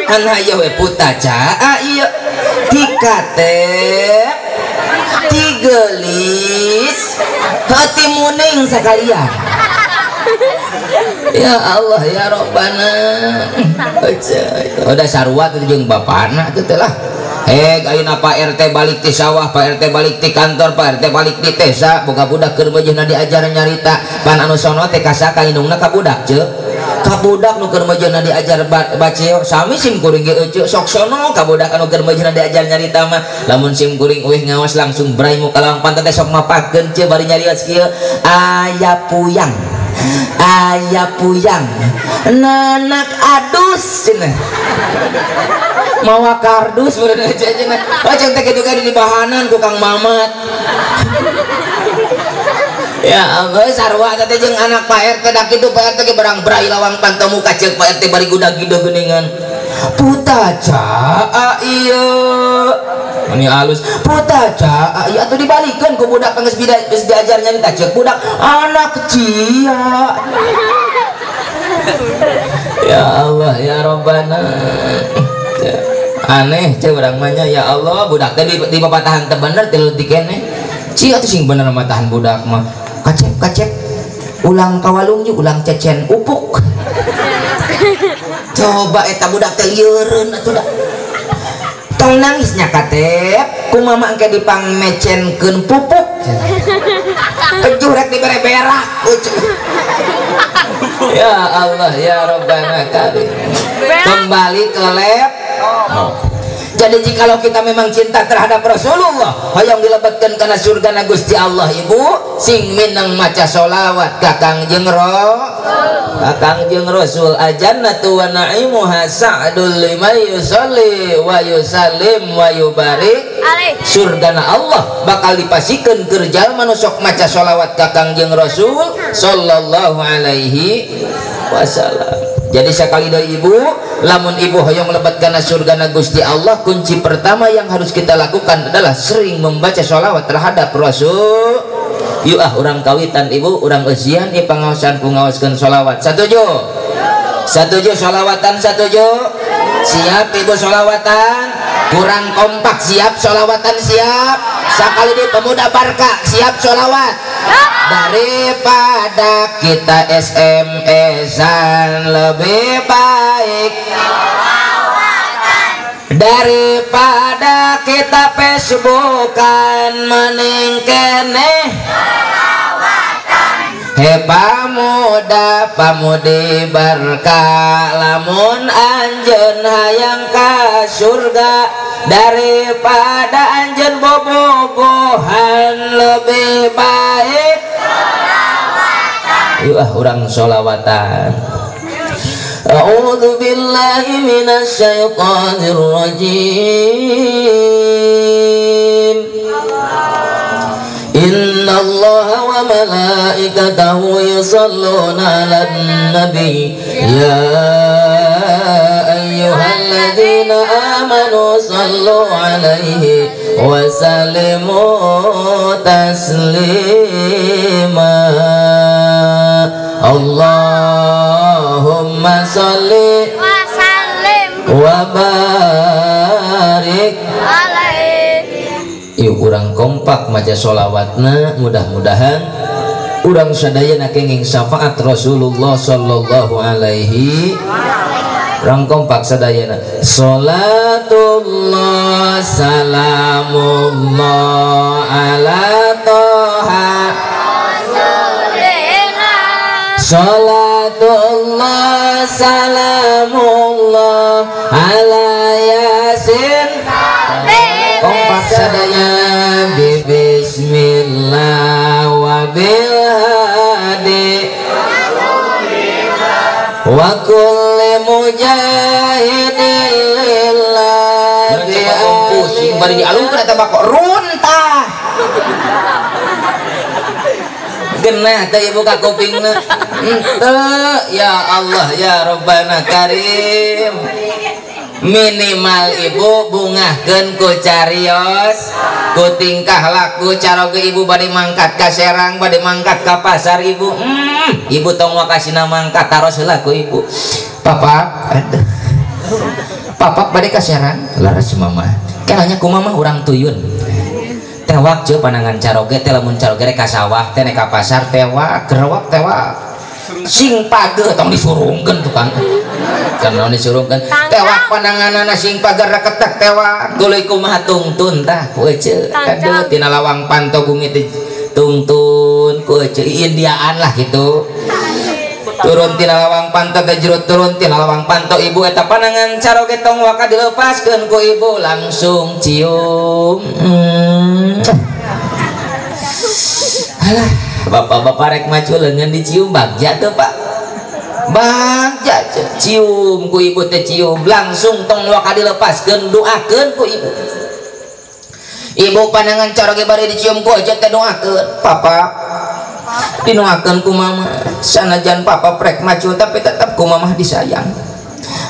Kan hayo we putaca ieu. Dikatep tigelis hati muning sakalian. Ya Allah ya Robbana. Udah sarua teh jeung bapana teh lah. Ayeuna Pak RT balik ti sawah, Pak RT balik ti kantor, Pak RT balik ti desa, boga budak keur meujeuhna diajar nyarita. Pan anu sono teh kasa ka indungna ka budak ceu. Ka budak nu keur meujeuhna diajar baceo, sami sim kuring ge euceu sok sono ka budak anu keur meujeuhna diajar nyarita mah. Lamun sim kuring eueuh ngaos langsung brai muka lawang pantat teh sok mapakeun ceu bari nyarios kieu. Aya puyang. Aya puyang. Nanak adus cenah. Mawa kardus meureun aja cenah. Oh cek teh kitu ka di bahanan ku Kang Mamat. Ya Allah sarua teh jeung anak Pak RT da kitu Pak RT ge barang brai lawang panto muka ceuk Pak RT bari gudag-gideg geuningan. Putaca ieu. Ini halus putaca ya atuh dibalikeun ku budak geus diajar nyarita ceuk budak anak cia. Ya Allah ya Rabbana. Aneh cek urang mah nya ya Allah budak teh di papatahan teu bener ti leutik keneh. Cia atuh sing bener matahan budak mah. Kacep kacep ulang kawalung jeung ulang cecen upuk. Coba eta budak teh lieureun atuh da. Tong nangisnya katep ku mama engke dipangmecenkeun pupuk. Kejuh rek dibere berak. Ya Allah ya Rabbana karim. Kembali ke lab. Jadi jikalau kita memang cinta terhadap Rasulullah, hoyong dilebetkeun kana surga na Gusti Allah ibu, sing mineng maca sholawat ka Kangjeng Rasul. Ajannatu wa na'imuha sa'dul liman yusolli wa yusallim wa yubarik. Surgana Allah bakal dipasikeun keur jalma nu sok maca sholawat ka Kangjeng Rasul sallallahu alaihi wasallam. Jadi sekali dari ibu, lamun ibu hoyong lebet kana surgana Gusti Allah, kunci pertama yang harus kita lakukan adalah sering membaca sholawat terhadap Rasul. Yuk ah urang kawitan ibu, urang eusian ieu pangaosan ku ngaoskeun sholawat. Satuju? Satuju sholawatan satuju? Siap ibu sholawatan? Kurang kompak siap sholawatan siap? Sekali di pemuda Barka siap sholawat? Daripada kita SMS-an lebih baik sholawatan, daripada kita Facebookan mending keneh sholawatan. He pamuda pamudi Barka lamun anjeun hayang ka surga, daripada anjeun bobogohan lebih baik sholawatan. Yuk ah urang sholawatan. A'udzu billahi minasyaitonir rajim. Inna Allah wa malaikatahu yusalluna 'alan nabi ya ayyuhalladzina amanu sallu 'alaihi wa sallimu taslima. Allahumma salli wa sallim wa barik alaihi. Yuk urang kompak maca sholawatna, mudah-mudahan urang sadayana kenging syafaat Rasulullah sallallahu alaihi. Urang kompak sadayana. Salatullah salamullah ala toha rasulina. Salatullah salamullah ala yasin. Kompak sadaya bi bismillah wa bil hadi wa kulli mujahidin lillah. Pusing bari dialungkeun eta bako runtah. Genah teh ibu ka kupingna. Henteu ya Allah ya Rabbana karim. Minimal ibu bungahkeun ku carios ku tingkah laku caroge ibu bade mangkat ka Serang bade mangkat ka pasar ibu. Ibu tong wakasina mangkat taros heula ku ibu. Papa aduh. Papa bade ka Serang laras mama. Kelanya ku mama urang tuyun. Tewak je panangan caroge teh lamun caroge rek ka sawah teh nek ka pasar tewak gerewak tewak. Sing page tong disurungkeun tukang. Karena disurungkeun tewak pananganana sing pager reketek tewak tuluy kumaha tungtun tah ku ece. Aduh tina lawang panto bumi teh tungtun ku ece Indiaan lah gitu. Turun tina lawang panto teh jero turun tina lawang panto ibu eta panangan caroge tong waka dilepaskeun ku ibu langsung cium. Alah bapak-bapak rek macu leungeun dicium bagja teu Pak. Bagja cium ku ibu teh cium langsung tong waka dilepaskeun doakeun ku ibu. Ibu panangan caroge bari dicium ku aja teh doakeun papa dinoakeun ku mama sanajan papa prek macu tapi tetap ku mama disayang.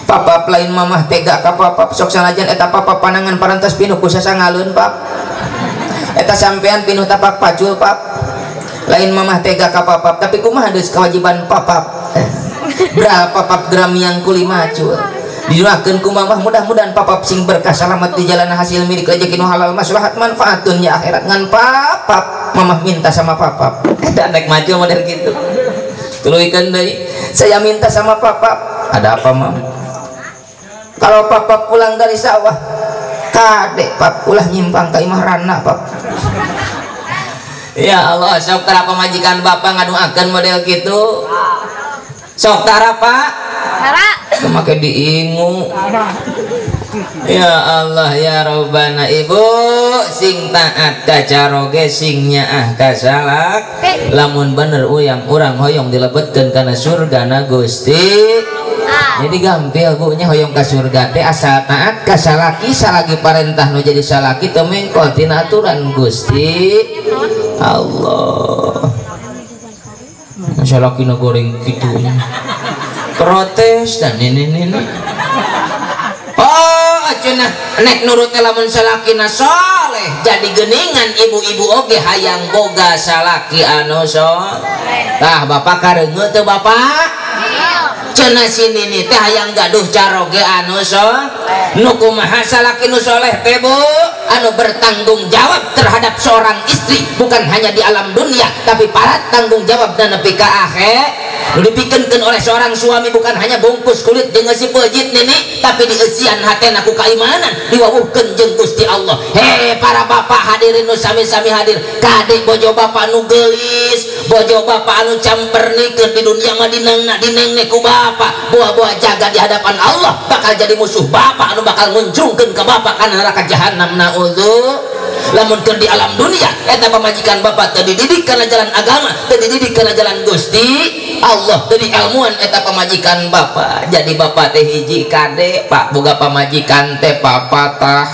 Papap lain mamah tega ka papap sok sanajan eta papap panangan parantos pinuh ku sasangaleun pap. Eta sampean pinuh tapak pacul pap. Lain mamah tega ka papap tapi kumaha deus kewajiban papap. Berapa papap gram yang kulima macul. Didoakeun ku mamah mudah-mudahan papap sing berkah selamat di jalan hasil milik rezeki nu halal maslahat manfaat dunya akhirat ngan papap mamah minta sama papap. Eta naik maju model gitu. Tuluikeun deui saya minta sama papap. Ada apa mam? Kalau papa pulang dari sawah kadek pap ulah nyimpang ka imah rana pap. Ya Allah sok tara pamajikan bapak ngadoakeun model kitu. Sok tara pak tara make diingu. Ya Allah ya Robbana ibu sing taat ka caroge sing nyaah ka salak lamun bener uyang urang hoyong dilebetkeun kana surgana Gusti. Jadi gampil bu nya hoyong ka surga teh asal taat ka salaki salagi parentah nu jadi salaki teu mengkol tina aturan Gusti Allah. Salaki nu goreng kitu protes dan ini. Oh cenah nek nurut teh lamun salakina soleh jadi geuningan ibu-ibu oge hayang boga salaki anu soleh. Tah bapak kareungeut teu bapak? Cenah si nini teh hayang gaduh caroge anu soleh. Nu kumaha salaki nu soleh teh bu? Anu bertanggung jawab terhadap seorang istri bukan hanya di alam dunia tapi para tanggung jawab dan nepi ka akhir. Nu dipikeunkeun oleh seorang suami bukan hanya bungkus kulit jeung eusi peujit nini tapi dieusian hatena ku kaimanan diwawuhkeun jeung Gusti Allah. He para bapak hadirin nu sami-sami hadir kade bojo bapak nu geulis bojo bapak anu campernikeun di dunia mah dinengna dinengne ku bapak buah-buah jaga di hadapan Allah bakal jadi musuh bapak anu bakal ngunjrungkeun ka bapak kana neraka jahanam naudzu. Lamun keur di alam dunia eta pamajikan bapak teu dididik kana jalan agama teu dididik kana jalan Gusti Allah teu diilmuan eta pamajikan bapak. Jadi bapak teh hiji kade pak boga pamajikan teh papatah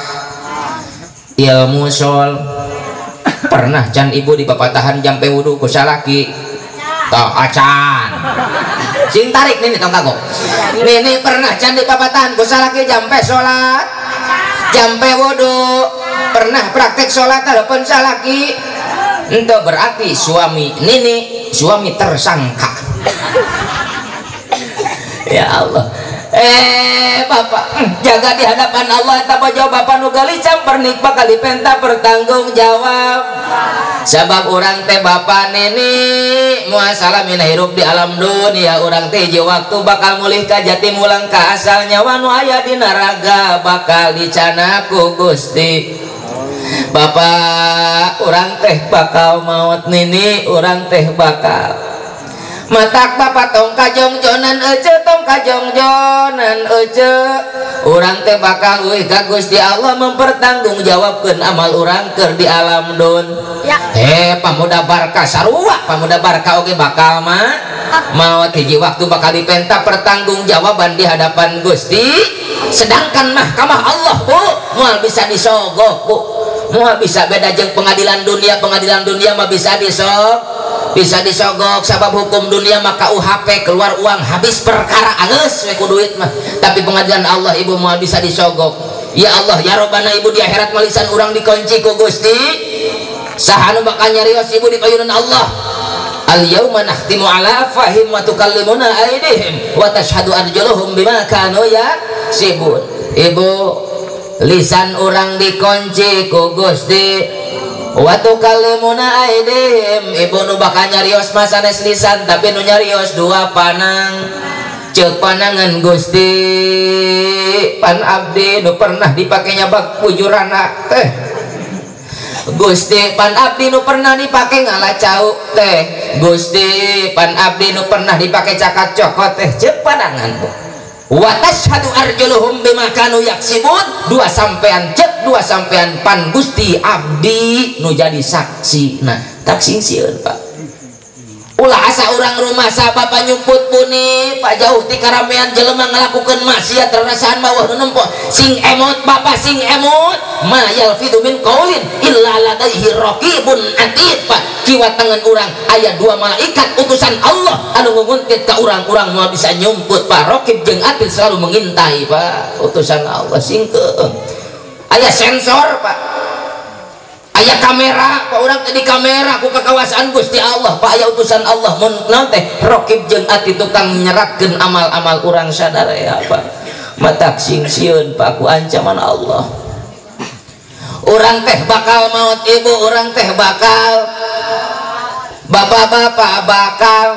ilmu sol. Pernah can ibu di papatahan jampe wudu ku salaki toh acan sing tarik nini tong kagok nini pernah can di papatahan ku salaki jampe salat jampe wudu pernah praktek sholat telepon salaki ente berarti suami nini suami tersangka. Ya Allah bapak jaga di hadapan Allah eta bojo bapak nu geulis campernik bakal dipenta bertanggung jawab sabab urang teh bapak nini muasalah mina hirup di alam dunia urang teh hiji waktu bakal mulih ka jati mulang ka asal nyawa nu aya dina raga bakal dicana ku Gusti. Bapak urang teh bakal maut nini urang teh bakal matak bapak tong kajongjonan ece tong kajongjonan ece urang teh bakal euy ka Gusti Allah mempertanggungjawabkeun amal urang keur di alam dun. Ya. Pamuda Barka sarua pamuda Barka oge bakal mah maot hiji waktu bakal dipenta pertanggungjawaban di hadapan Gusti. Sedangkan mahkamah Allah bu moal bisa disogok bu moal bisa beda jeung pengadilan dunia. Pengadilan dunia mah bisa disogok bisa disogok sabab hukum dunia maka UHP keluar uang habis perkara anggeus we ku duit mah. Tapi pengadilan Allah ibu moal bisa disogok. Ya Allah ya Robbana ibu di akhirat malisan urang dikunci ku Gusti saha nu bakal nyarios ibu di payunan Allah. Al yauma nakhtimu ala afwahihim wa tukallimuna aydihim wa tashhadu arjuluhum bima kanu yaksibun. Ibu lisan urang dikunci ku Gusti wa tukallimuna aydihim. Ibu nu bakal nyarios mah sanes lisan tapi nu nyarios dua panang. Ceuk panangan Gusti pan abdi nu pernah dipakenya bak bujurana teh. Gusti pan abdi nu pernah dipake ngala cau teh. Gusti pan abdi nu pernah dipake cakat cokot teh. Ceuk panangan bu wa tashhadu arjuluhum bima kanu yaksibun. Dua sampean cek dua sampean pan Gusti abdi nu jadi saksi. Nah tak sing sieun pak Ulah asa urang rumah bapak nyumput puni pak jauh ti karamean jelema ngalakukeun maksiat rarasaan bawah nu nempo sing emot bapak sing emot ma yalfidu min qaulin illa ladaihi raqibun atid pak. Kiwa tangan urang aya dua malaikat utusan Allah anu nguntit ka urang-urang moal bisa nyumput pak. Raqib jeung atid selalu mengintai pak utusan Allah singkeung. Aya sensor pak, aya kamera pak, urang tadi kamera ku kakawasaan Gusti Allah pak, aya utusan Allah mun naon teh raqib jeung atid tukang nyeratkeun amal-amal urang sadaya pak. Matak sing sieun pak ku ancaman Allah. Urang teh bakal maut ibu, urang teh bakal bapak-bapak bakal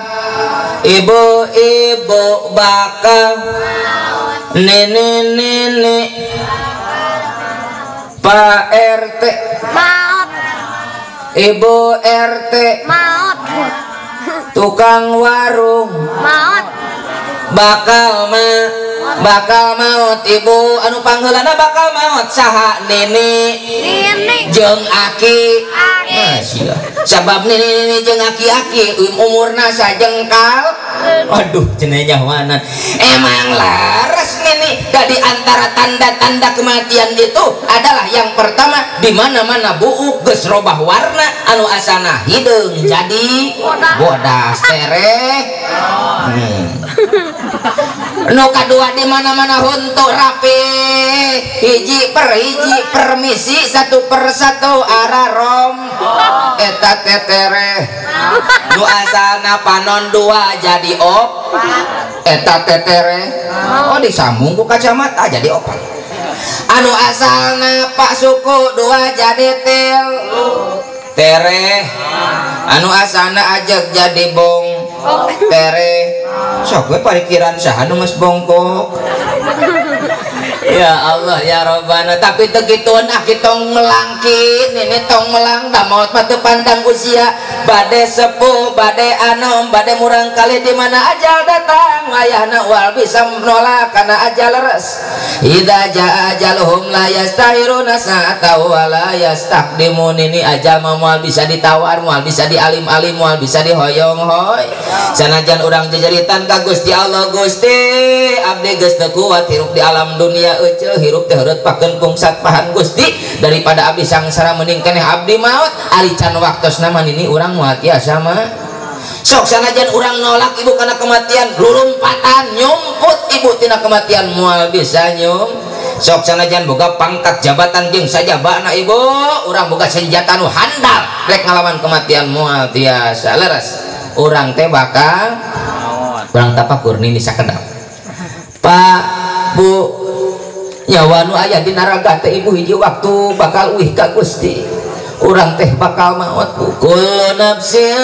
ibu-ibu bakal nenek-nenek Pak RT maut, Ibu RT maut, tukang warung maut, bakal bakal maut ibu anu pangheulana bakal maut saha nini jeung aki aki sabab nini jeung aki-aki umurna sajengkal. Aduh cenah nyawanan emang laras nini. Dari antara tanda-tanda kematian itu adalah yang pertama di mana-mana buuk geus robah warna anu asana hideung jadi bodas tereh. Nu kadua di mana-mana huntu rapi hiji per hiji permisi satu per satu ararom eta tetereh. Nu asana panon dua jadi op eta tetereh. Oh disambung ku kacamata jadi opat. Anu asalna pak suku dua jadi til tereh. Anu asana ajeg jadi bong tereh. Sok we parikiran saha nu geus bongkok. Ya Allah ya Robbana, tapi teu kituan aki tong melangki nini tong melang da maot mah teu pandang usia, bade sepuh bade anom bade murang kali di mana ajal datang wayahna wal bisa nolak kana ajal leres. Idza jaa ajaluhum la yastahiruna sa'ata wa la yastaqdimun. Ini ajal mah moal bisa ditawar, moal bisa dialim-alim, moal bisa dihoyong-hoy. Sanajan urang jejeritan ka Gusti Allah, Gusti abdi geus teu kuat hirup di alam dunia ece hirup teh heureut pakeun pungsat pahan Gusti daripada abdi sangsara mending keneh abdi maot ari can waktosna mah nini urang moal tiasa mah. Sok sanajan urang nolak ibu kana kematian lulumpatan nyumput ibu tina kematian moal bisa nyum. Sok sanajan boga pangkat jabatan jeung sajabana ibu urang boga senjata nu handal rek ngalawan kematian moal tiasa. Leres urang teh bakal urang tapakur nini sakedap Pak Bu nyawa nu aya dina raga teh ibu hiji waktu bakal uih ka Gusti urang teh bakal maot. Kullu nafsin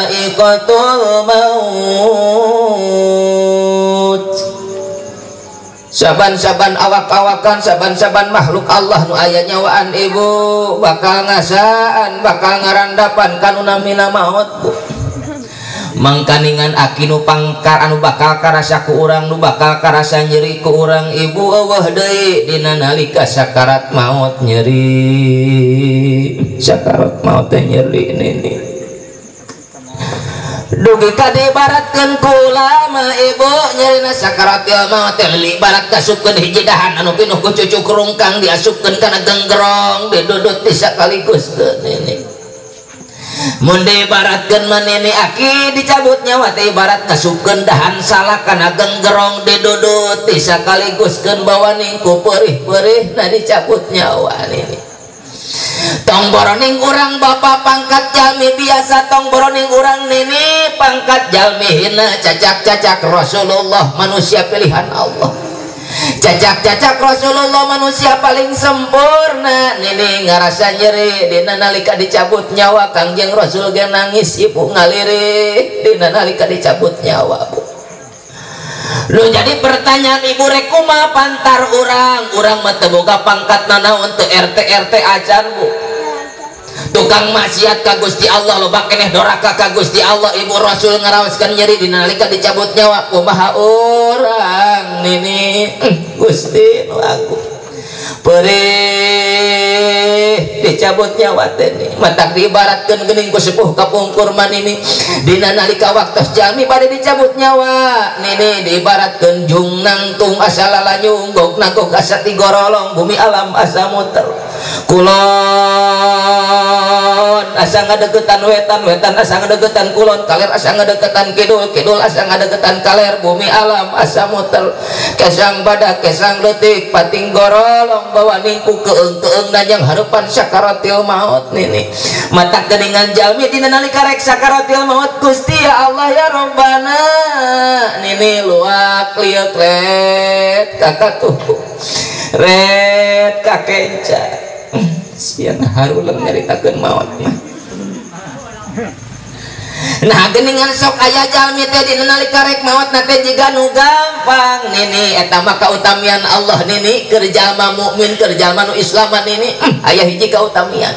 dha'iqatul maut. Saban-saban awak-awakan, saban-saban makhluk Allah nu aya nyawaan ibu bakal ngasaan, bakal ngarandapan kanu namina maot bu. Mangkaningan aki nu pangkar anu bakal karasa ku urang nu bakal karasa nyeri ku urang ibu eueuh deui dina nalika sakarat maut nyeri. Sakarat maut teh nyeri nini. Dugi ka dibaratkeun ku ulama ibu nyerina sakaratil maut teh ibarat kasupkeun hiji dahan anu pinuh ku cucuk rungkang diasupkeun kana genggerong didudut di sakaligus teu nini. Mun diibaratkeun manini aki dicabut nyawa teh ibarat ngasupkeun dahan salak kana genggerong didudut disakaliguskeun bawaning ku perih-perih na dicabut nyawa nini. Tong boroning urang bapak pangkat jalmi biasa, tong boroning urang nini pangkat jalmi hina cacak-cacak Rasulullah manusia pilihan Allah. Cacak-cacak Rasulullah manusia paling sempurna nini ngarasa nyeri dina nalika dicabut nyawa Kangjeng Rasul ge nangis ibu ngalirih dina nalika dicabut nyawa bu. Lu jadi pertanyaan ibu rek kumaha pantar urang, urang mah teu boga pangkat nanaon teu RT RT acan bu. Tukang maksiat ka Gusti Allah loba keneh doraka ka Gusti Allah ibu Rasul ngaraoskeun nyeri dina nalika dicabut nyawa kumaha urang nini Gusti nu agung perih Perih dicabut nyawa teh matak diibaratkeun geuning ku sepuh kapungkur manini dina nalika waktos jalmi bade dicabut nyawa nini diibaratkeun jung nangtung asa lalanyung gog nagog asa tigorolong bumi alam asa muter kulon asa ngadeukeutan wetan wetan asa ngadeukeutan kulon kaler asa ngadeukeutan kidul kidul asa ngadeukeutan kaler bumi alam asa muter kesang badak kesang leutik pating gorolong bawa ningku keung-keung nanyang harupan sakaratil maut nini matak geuningan jalmi dina nalika rek sakaratil maut Gusti ya Allah ya Rabbana nini luak liuk ret kakatuh ret kakenca siang harulang nyaritakeun maut mah. Nah geuningan sok aya jalmi teh dina nalika rek maot na teh jiga nu gampang nini eta mah kautamian Allah nini keur jalma mukmin keur jalma nu Islaman nini aya hiji kautamian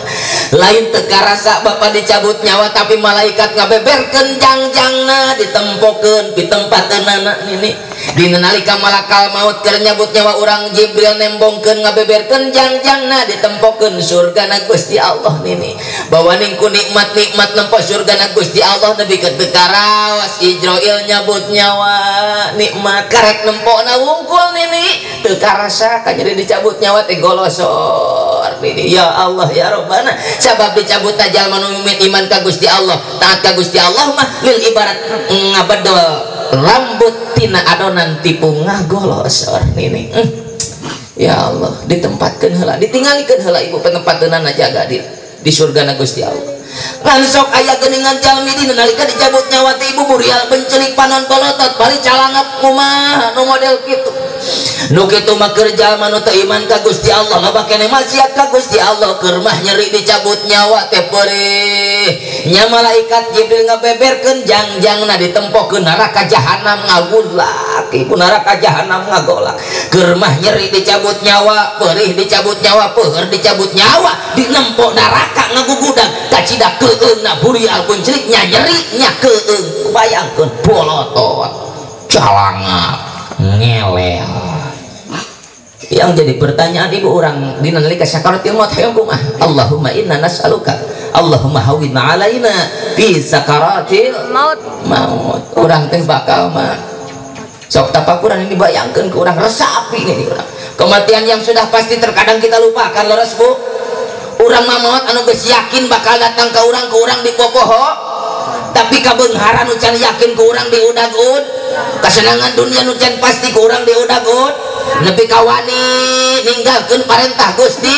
lain teu karasa bapa dicabut nyawa tapi malaikat ngabeberkeun jangjangna ditempokeun pitempateunana nini dina nalika malakal maut keur nyabut nyawa urang Jibril nembongkeun ngabeberkeun jangjangna ditempokeun surgana Gusti Allah nini bawa ningku nikmat-nikmat nempo surgana Gusti Allah nepi ka teu karaos Ijroil nyabut nyawa nikmat karek nempona wungkul nini teu karasa ka jadi dicabut nyawa teh golosor nini ya Allah ya Rabbana sabab dicabut jalma nu iman ka Gusti Allah taat ka Gusti Allah mah lil ibarat ngabedol rambut tina adonan tipu ngagolosor nini ya Allah ditempatkeun heula ditinggalikeun heula ibu penempateunana jaga di surgana Gusti Allah. Ngan sok aya geuningan jalmi dina nalika dicabut nyawa teh ibu burial bencelik panon polotot bari calangap kumaha nu model kitu nu kitu mah keur jalma nu teu iman ka Gusti Allah loba keneh maksiat ka Gusti Allah keur mah nyeri dicabut nyawa teh perih nya malaikat Jibril ngabeberkeun jangjangna ditempokeun neraka jahanam ngagulak ibu neraka jahanam ngagolak keur mah nyeri dicabut nyawa perih dicabut nyawa peuheur dicabut nyawa dinempo neraka ngagugudag kacida keung na burial kuncelik nya nyeri nya keung bayangkeun bolotot calangap ngelel. Yang jadi pertanyaan ibu orang dina nalika sakaratil maut hayang kumaha Allahumma inna nas'aluka Allahumma hawwin alaina fi sakaratil maut maut urang teh bakal mah sok tapakuran ini bayangkeun ke urang resapi ini urang kematian yang sudah pasti terkadang kita lupakan leres bu urang mah maot anu geus yakin bakal datang ke urang di popoho tapi kabeungharan nu can yakin ke urang di udag-ud kasenangan dunia nu can pasti ke urang di udag-ud nepi ka wani ninggalkeun parentah Gusti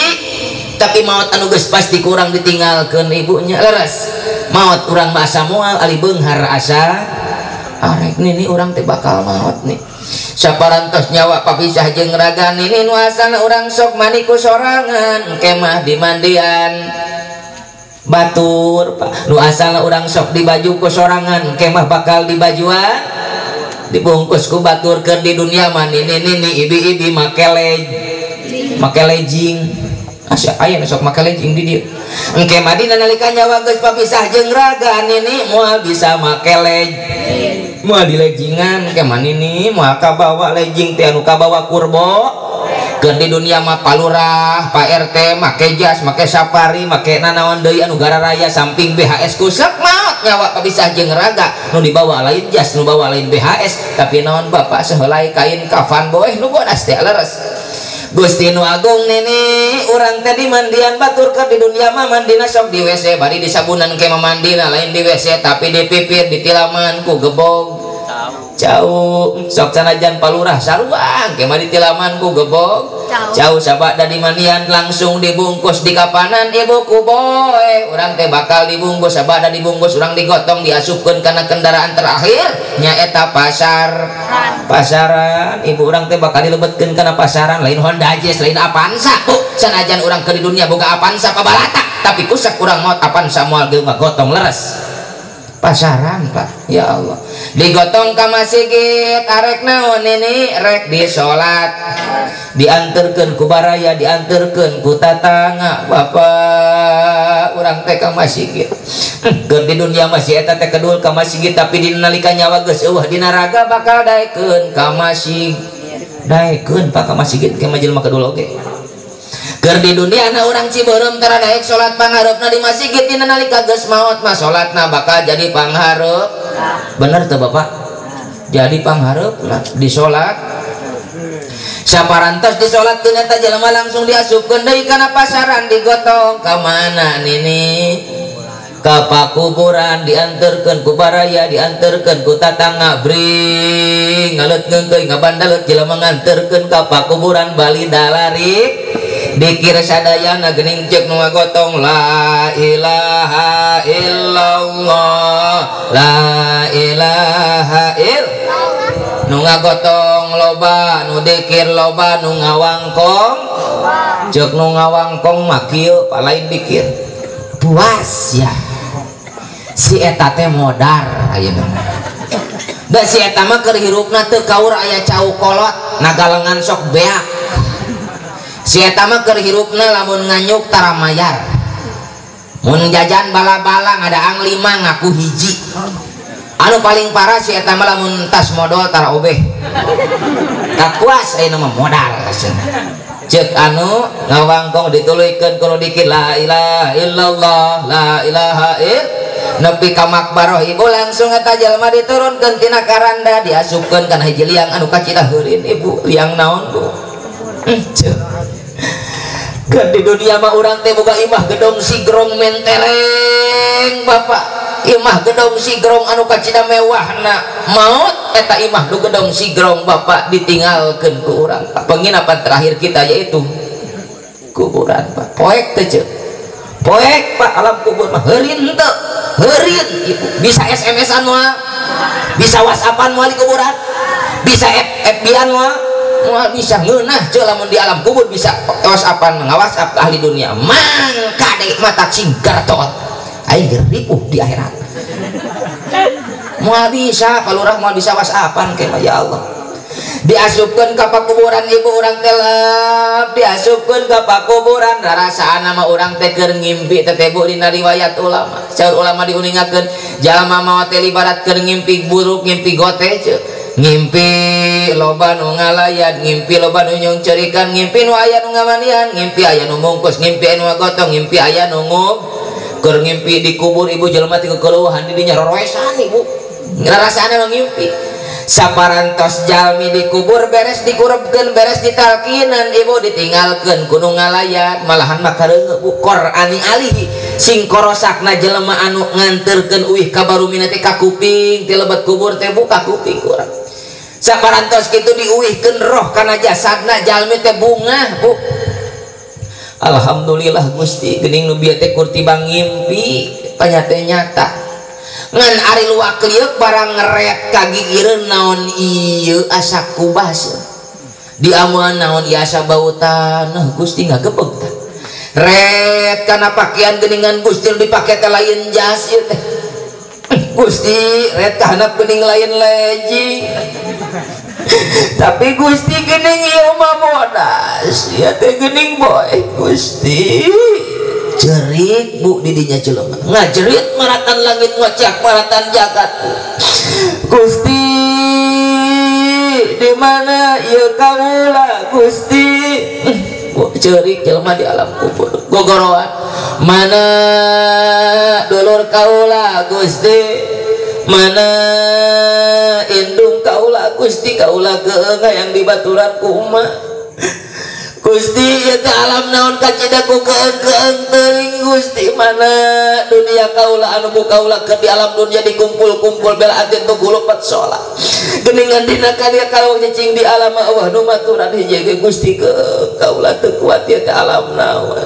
tapi maot anu geus pasti ku urang ditinggalkeun ibunya leres maot urang mah asa moal ali beunghar asa arek nini urang teh bakal maot nih saparantos nyawa papisah jeung raga nini nu asana urang sok mani ku sorangan kemah di mandian batur pak nu asalna urang sok dibaju ku sorangan kemah bakal dibajuan dibungkus ku batur keur di dunia mah nini nini ibi-ibi make lejing asa aya nu sok make lejing di dieu engke mah dina nalika nyawa geus papisah jeung raga nini moal bisa make lejing moal dilejingan engke mah nini moal kabawa lejing teh anu kabawa kurbo keur di dunia mah palurah Pak RT make jas make safari make nanaon deui anu gararaya samping BHS kusek maot nyawa papisah jeung raga nu dibawa lain jas nu bawa lain BHS tapi naon bapak sehelai kain kafan boeh nu bodas teh leres Gusti nu Agung nini urang teh di mandian batur keur di dunia mah mandina sok di WC bari disabunan ke mamandina lain di WC tapi di pipir ditilaman ku gebog jauh sok sanajan palurah saruang ke mah ditilaman ku gebog jauh sabada di mandian langsung dibungkus di kapanan ibu ku boe urang teh bakal dibungkus sabada dibungkus urang digotong diasupkeun kana kendaraan terakhir nyaeta pasar pasaran ibu urang teh bakal dilebetkeun kana pasaran lain Honda Jazz lain Avanza bu sanajan urang ke di dunia boga Avanza pabalata tapi kusak urang maot Avanza moal geus ngagotong leres pasaran pak ya Allah digotong ka masjid arek naon ini rek di salat dianterkeun ku baraya dianterkeun ku tatangga bapak urang teh ka masjid keur di dunia masih eta teh kedul ka masjid tapi dina nalika nyawa geus eueuh dina raga bakal daekeun ka masjid daekeun pak ka masjid ke jelema kedul oge. Keur di dunia na urang Cibeureum tara naik salat panghareupna di masjid dina nalika geus maot mah salatna bakal jadi panghareup. Bener teu Bapak? Jadi panghareupna di salat. Saparantos di salatkeun eta jelema langsung diasupkeun deui kana pasaran digotong ka mana nini? Ka pakuburan dianterkeun ku baraya dianterkeun ku tatangga bring ngaleut ngeungkeun ngabandalut jelema nganterkeun ka pakuburan bali dalarik dikir sadayana geuning ceuk nu ngagotong la ilaha illallah la ilaha illallah nu ngagotong loba nu dikir loba nu ngawangkong ceuk nu ngawangkong mah kieu lain dikir puas ya si eta teh modar ayeuna da si eta mah keur hirupna teu kaur aya cau kolot nagalengan sok beak si eta mah keur hirupna lamun nganyuk tara mayar mun jajan bala-bala ngadaang 5 ngaku hiji anu paling parah si eta mah lamun tas modal tara obeh kakuas ayeuna mah modal cek anu ngawangkong dituluykeun kudu dikir la ilaha illallah la ilaha illallah nepi ka makbaroh ibu langsung eta jelema diturunkeun tina karanda diasupkeun kana hiji liang anu kacida heureun ibu liang naon bu cek kan di dunia mah urang teh boga imah gedong sigrong mentereng bapak imah gedong sigrong anu kacida mewahna maot eta imah nu gedong sigrong bapak ditinggalkeun ku urang penginapan terakhir kita yaitu kuburan pak poek teh ceuk poek pak alam kubur mah heureun teu heureun ibu bisa SMS-an moal bisa WhatsApp-an moal di kuburan bisa FB-an moal moal bisa ngeunah ceuk lamun di alam kubur bisa WhatsApp-an nga-WhatsApp ahli dunia mangka deui mata sing gertot aing ripuh di akhirat moal bisa palurah moal bisa WhatsAppan ke ya Allah diasupkeun ka pakuburan ibu urang teh lep diasupkeun ka pakuburan rarasaan mah urang teh keur ngimpi teh bu dina riwayat ulama saur ulama diuningakeun jalma maot teh ibarat keur ngimpi buruk ngimpi gote ceuk ngimpi loba nu ngalayat ngimpi loba nu nyungcerikan ngimpi nu aya nu ngamanian ngimpi aya nu mungkus ngimpi aya nu ngagotong ngimpi aya nu ngub keur ngimpi dikubur ibu jelema teh kekeluhan di dinya roroesan ibu ngrasana ngimpi saparantos jalmi dikubur beres dikurebkeun beres ditalkinan ibu ditinggalkeun ku nu ngalayat malahan mah kareungeuh bu Qur'ani alihi sing korosakna jelema anu nganterkeun uih ka barumina teh ka kuping ti lebet kubur teh bu ka kuping urang saparantos kitu diuihkeun roh kana jasadna jalmi teh bungah bu alhamdulillah Gusti geuning nu bieu teh kurtibang ngimpi panyate nyata ngan ari luak lieuk barang ngeret ka gigireun naon ieu asa kubas diamuan naon ieu asa bau tanah Gusti ngagepeg tah ret kana pakaian geuningan Gusti nu dipake teh lain jas ieu teh Gusti ret ka handap geuning lain leji tapi Gusti geuning ieu mah bodas ieu teh geuning boy Gusti jerit bu didinya jelema ngajerit maratan langit ngocak maratan jagat bu Gusti di mana ieu kaula Gusti bu jerit jelema di alam kubur gogoroan mana dulur kaula Gusti mana indung kaula Gusti kaula keunga yang dibaturan ku emak Gusti ieu teh alam naon kacida ku keung-keung teuing Gusti mana dunia kaula anu ku kaula keur di alam dunia dikumpul-kumpul bela atin tu gulupat salat geuningan dina kadia kalau cicing di alam Allah nu maturan hiji ge Gusti keung kaula teu kuat ieu teh alam naon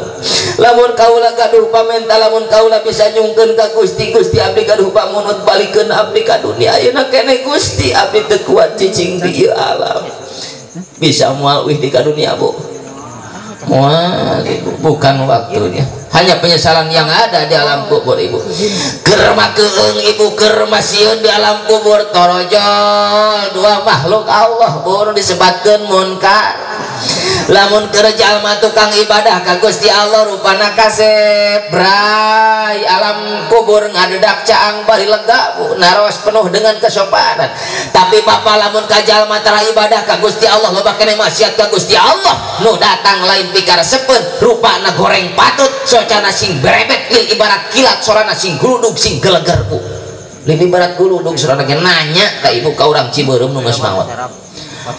lamun kaula gaduh pamenta lamun kaula bisa nyungkeun ka Gusti Gusti abdi gaduh pamunut balikeun abdi ka dunia ayeuna keneh Gusti abdi teu kuat cicing di ieu alam bisa moal uih di ka dunia bu Wah, ibu, bukan waktunya. Hanya penyesalan yang ada di alam kubur ibu. Kerma keung ibu, kerma sieun di alam kubur torojol dua makhluk Allah baru disebatkeun munkar. Lamun keur jalma tukang ibadah ka Gusti Allah rupana kasep bray alam kubur ngadedak caang bari lega bu naros penuh dengan kesopanan. Tapi bapak lamun ka jalma tara ibadah ka Gusti Allah loba keneh maksiat ka Gusti Allah nu datang lain pikaresepeun rupana goreng patut socana sing berebet lil ibarat kilat sorana sing gludug sing geleger bu. Lil ibarat gludug sorana ge nanya ka ibu ka urang Cibeureum nu geus maot.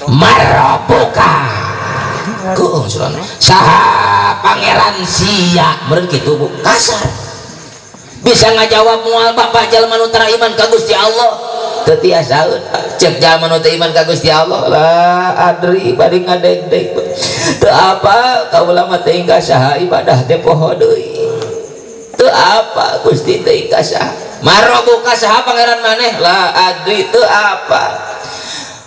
Marabuka keung surana saha pangeran sia meureun kitu bu kasar bisa ngajawab moal bapak jalma nu tara iman ka Gusti Allah teu tiasaeun cek jalma nu teu iman ka Gusti Allah lah adri bari ngadegdeg teu apa kaula mah teuing ka saha ibadah teh poho deui teu apa Gusti teuing ka saha marobuka saha pangeran maneh lah adri teu apa.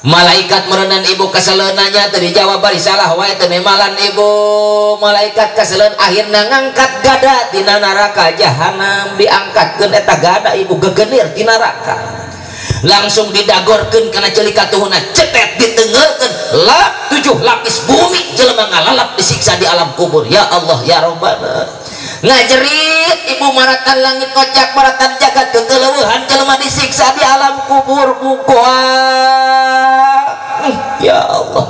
Malaikat merenan ibu kaseleunanya teu dijawab bari salah wae teu nemalan ibu. Malaikat kaseleun akhirna ngangkat gada tina neraka jahanam diangkatkeun eta gada ibu gegenir ti neraka langsung didagorkeun kana ceuli katuhuna cetet ditengeulkeun lap 7 lapis bumi jelema ngalalap disiksa di alam kubur. Ya Allah ya Rabbana ngajerit ibu maratan langit kocak maratan jagat kekeleuhan jelema disiksa di alam kubur bukoa. Ya Allah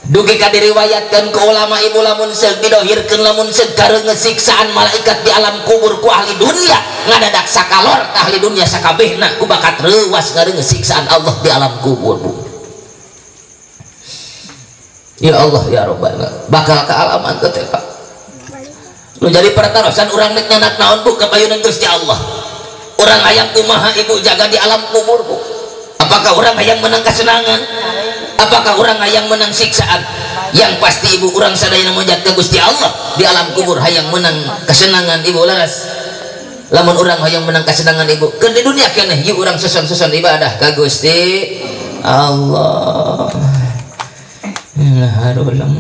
dugi ka diriwayatkeun ku ulama ibu lamun seug didohirkeun lamun seug kareungeut siksaan malaikat di alam kubur ku ahli dunia ngadadak sakalor ahli dunia sakabehna ku bakat reuwas ngareungeut siksaan Allah di alam kubur bu. Ya Allah ya Rabbana bakal kaalaman teh Pak. Nu jadi pertarosan urang nek nyanak naon bu kapayunan Gusti Allah. Urang hayang kumaha ibu jaga di alam kubur bu. Apakah urang hayang menang kesenangan? Apakah urang hayang menang siksaan? Yang pasti ibu urang sadayana monjat ke Gusti Allah di alam kubur hayang menang kesenangan ibu laras. Lamun urang hayang menang kesenangan ibu keun di dunia keneh ieu urang soson-soson ibadah ka Gusti Allah. Lah harulang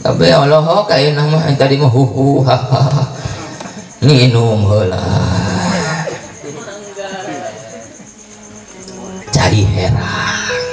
kabeh Allah kayeuna mah tadi mah hu ha ha nginum heula cai herang.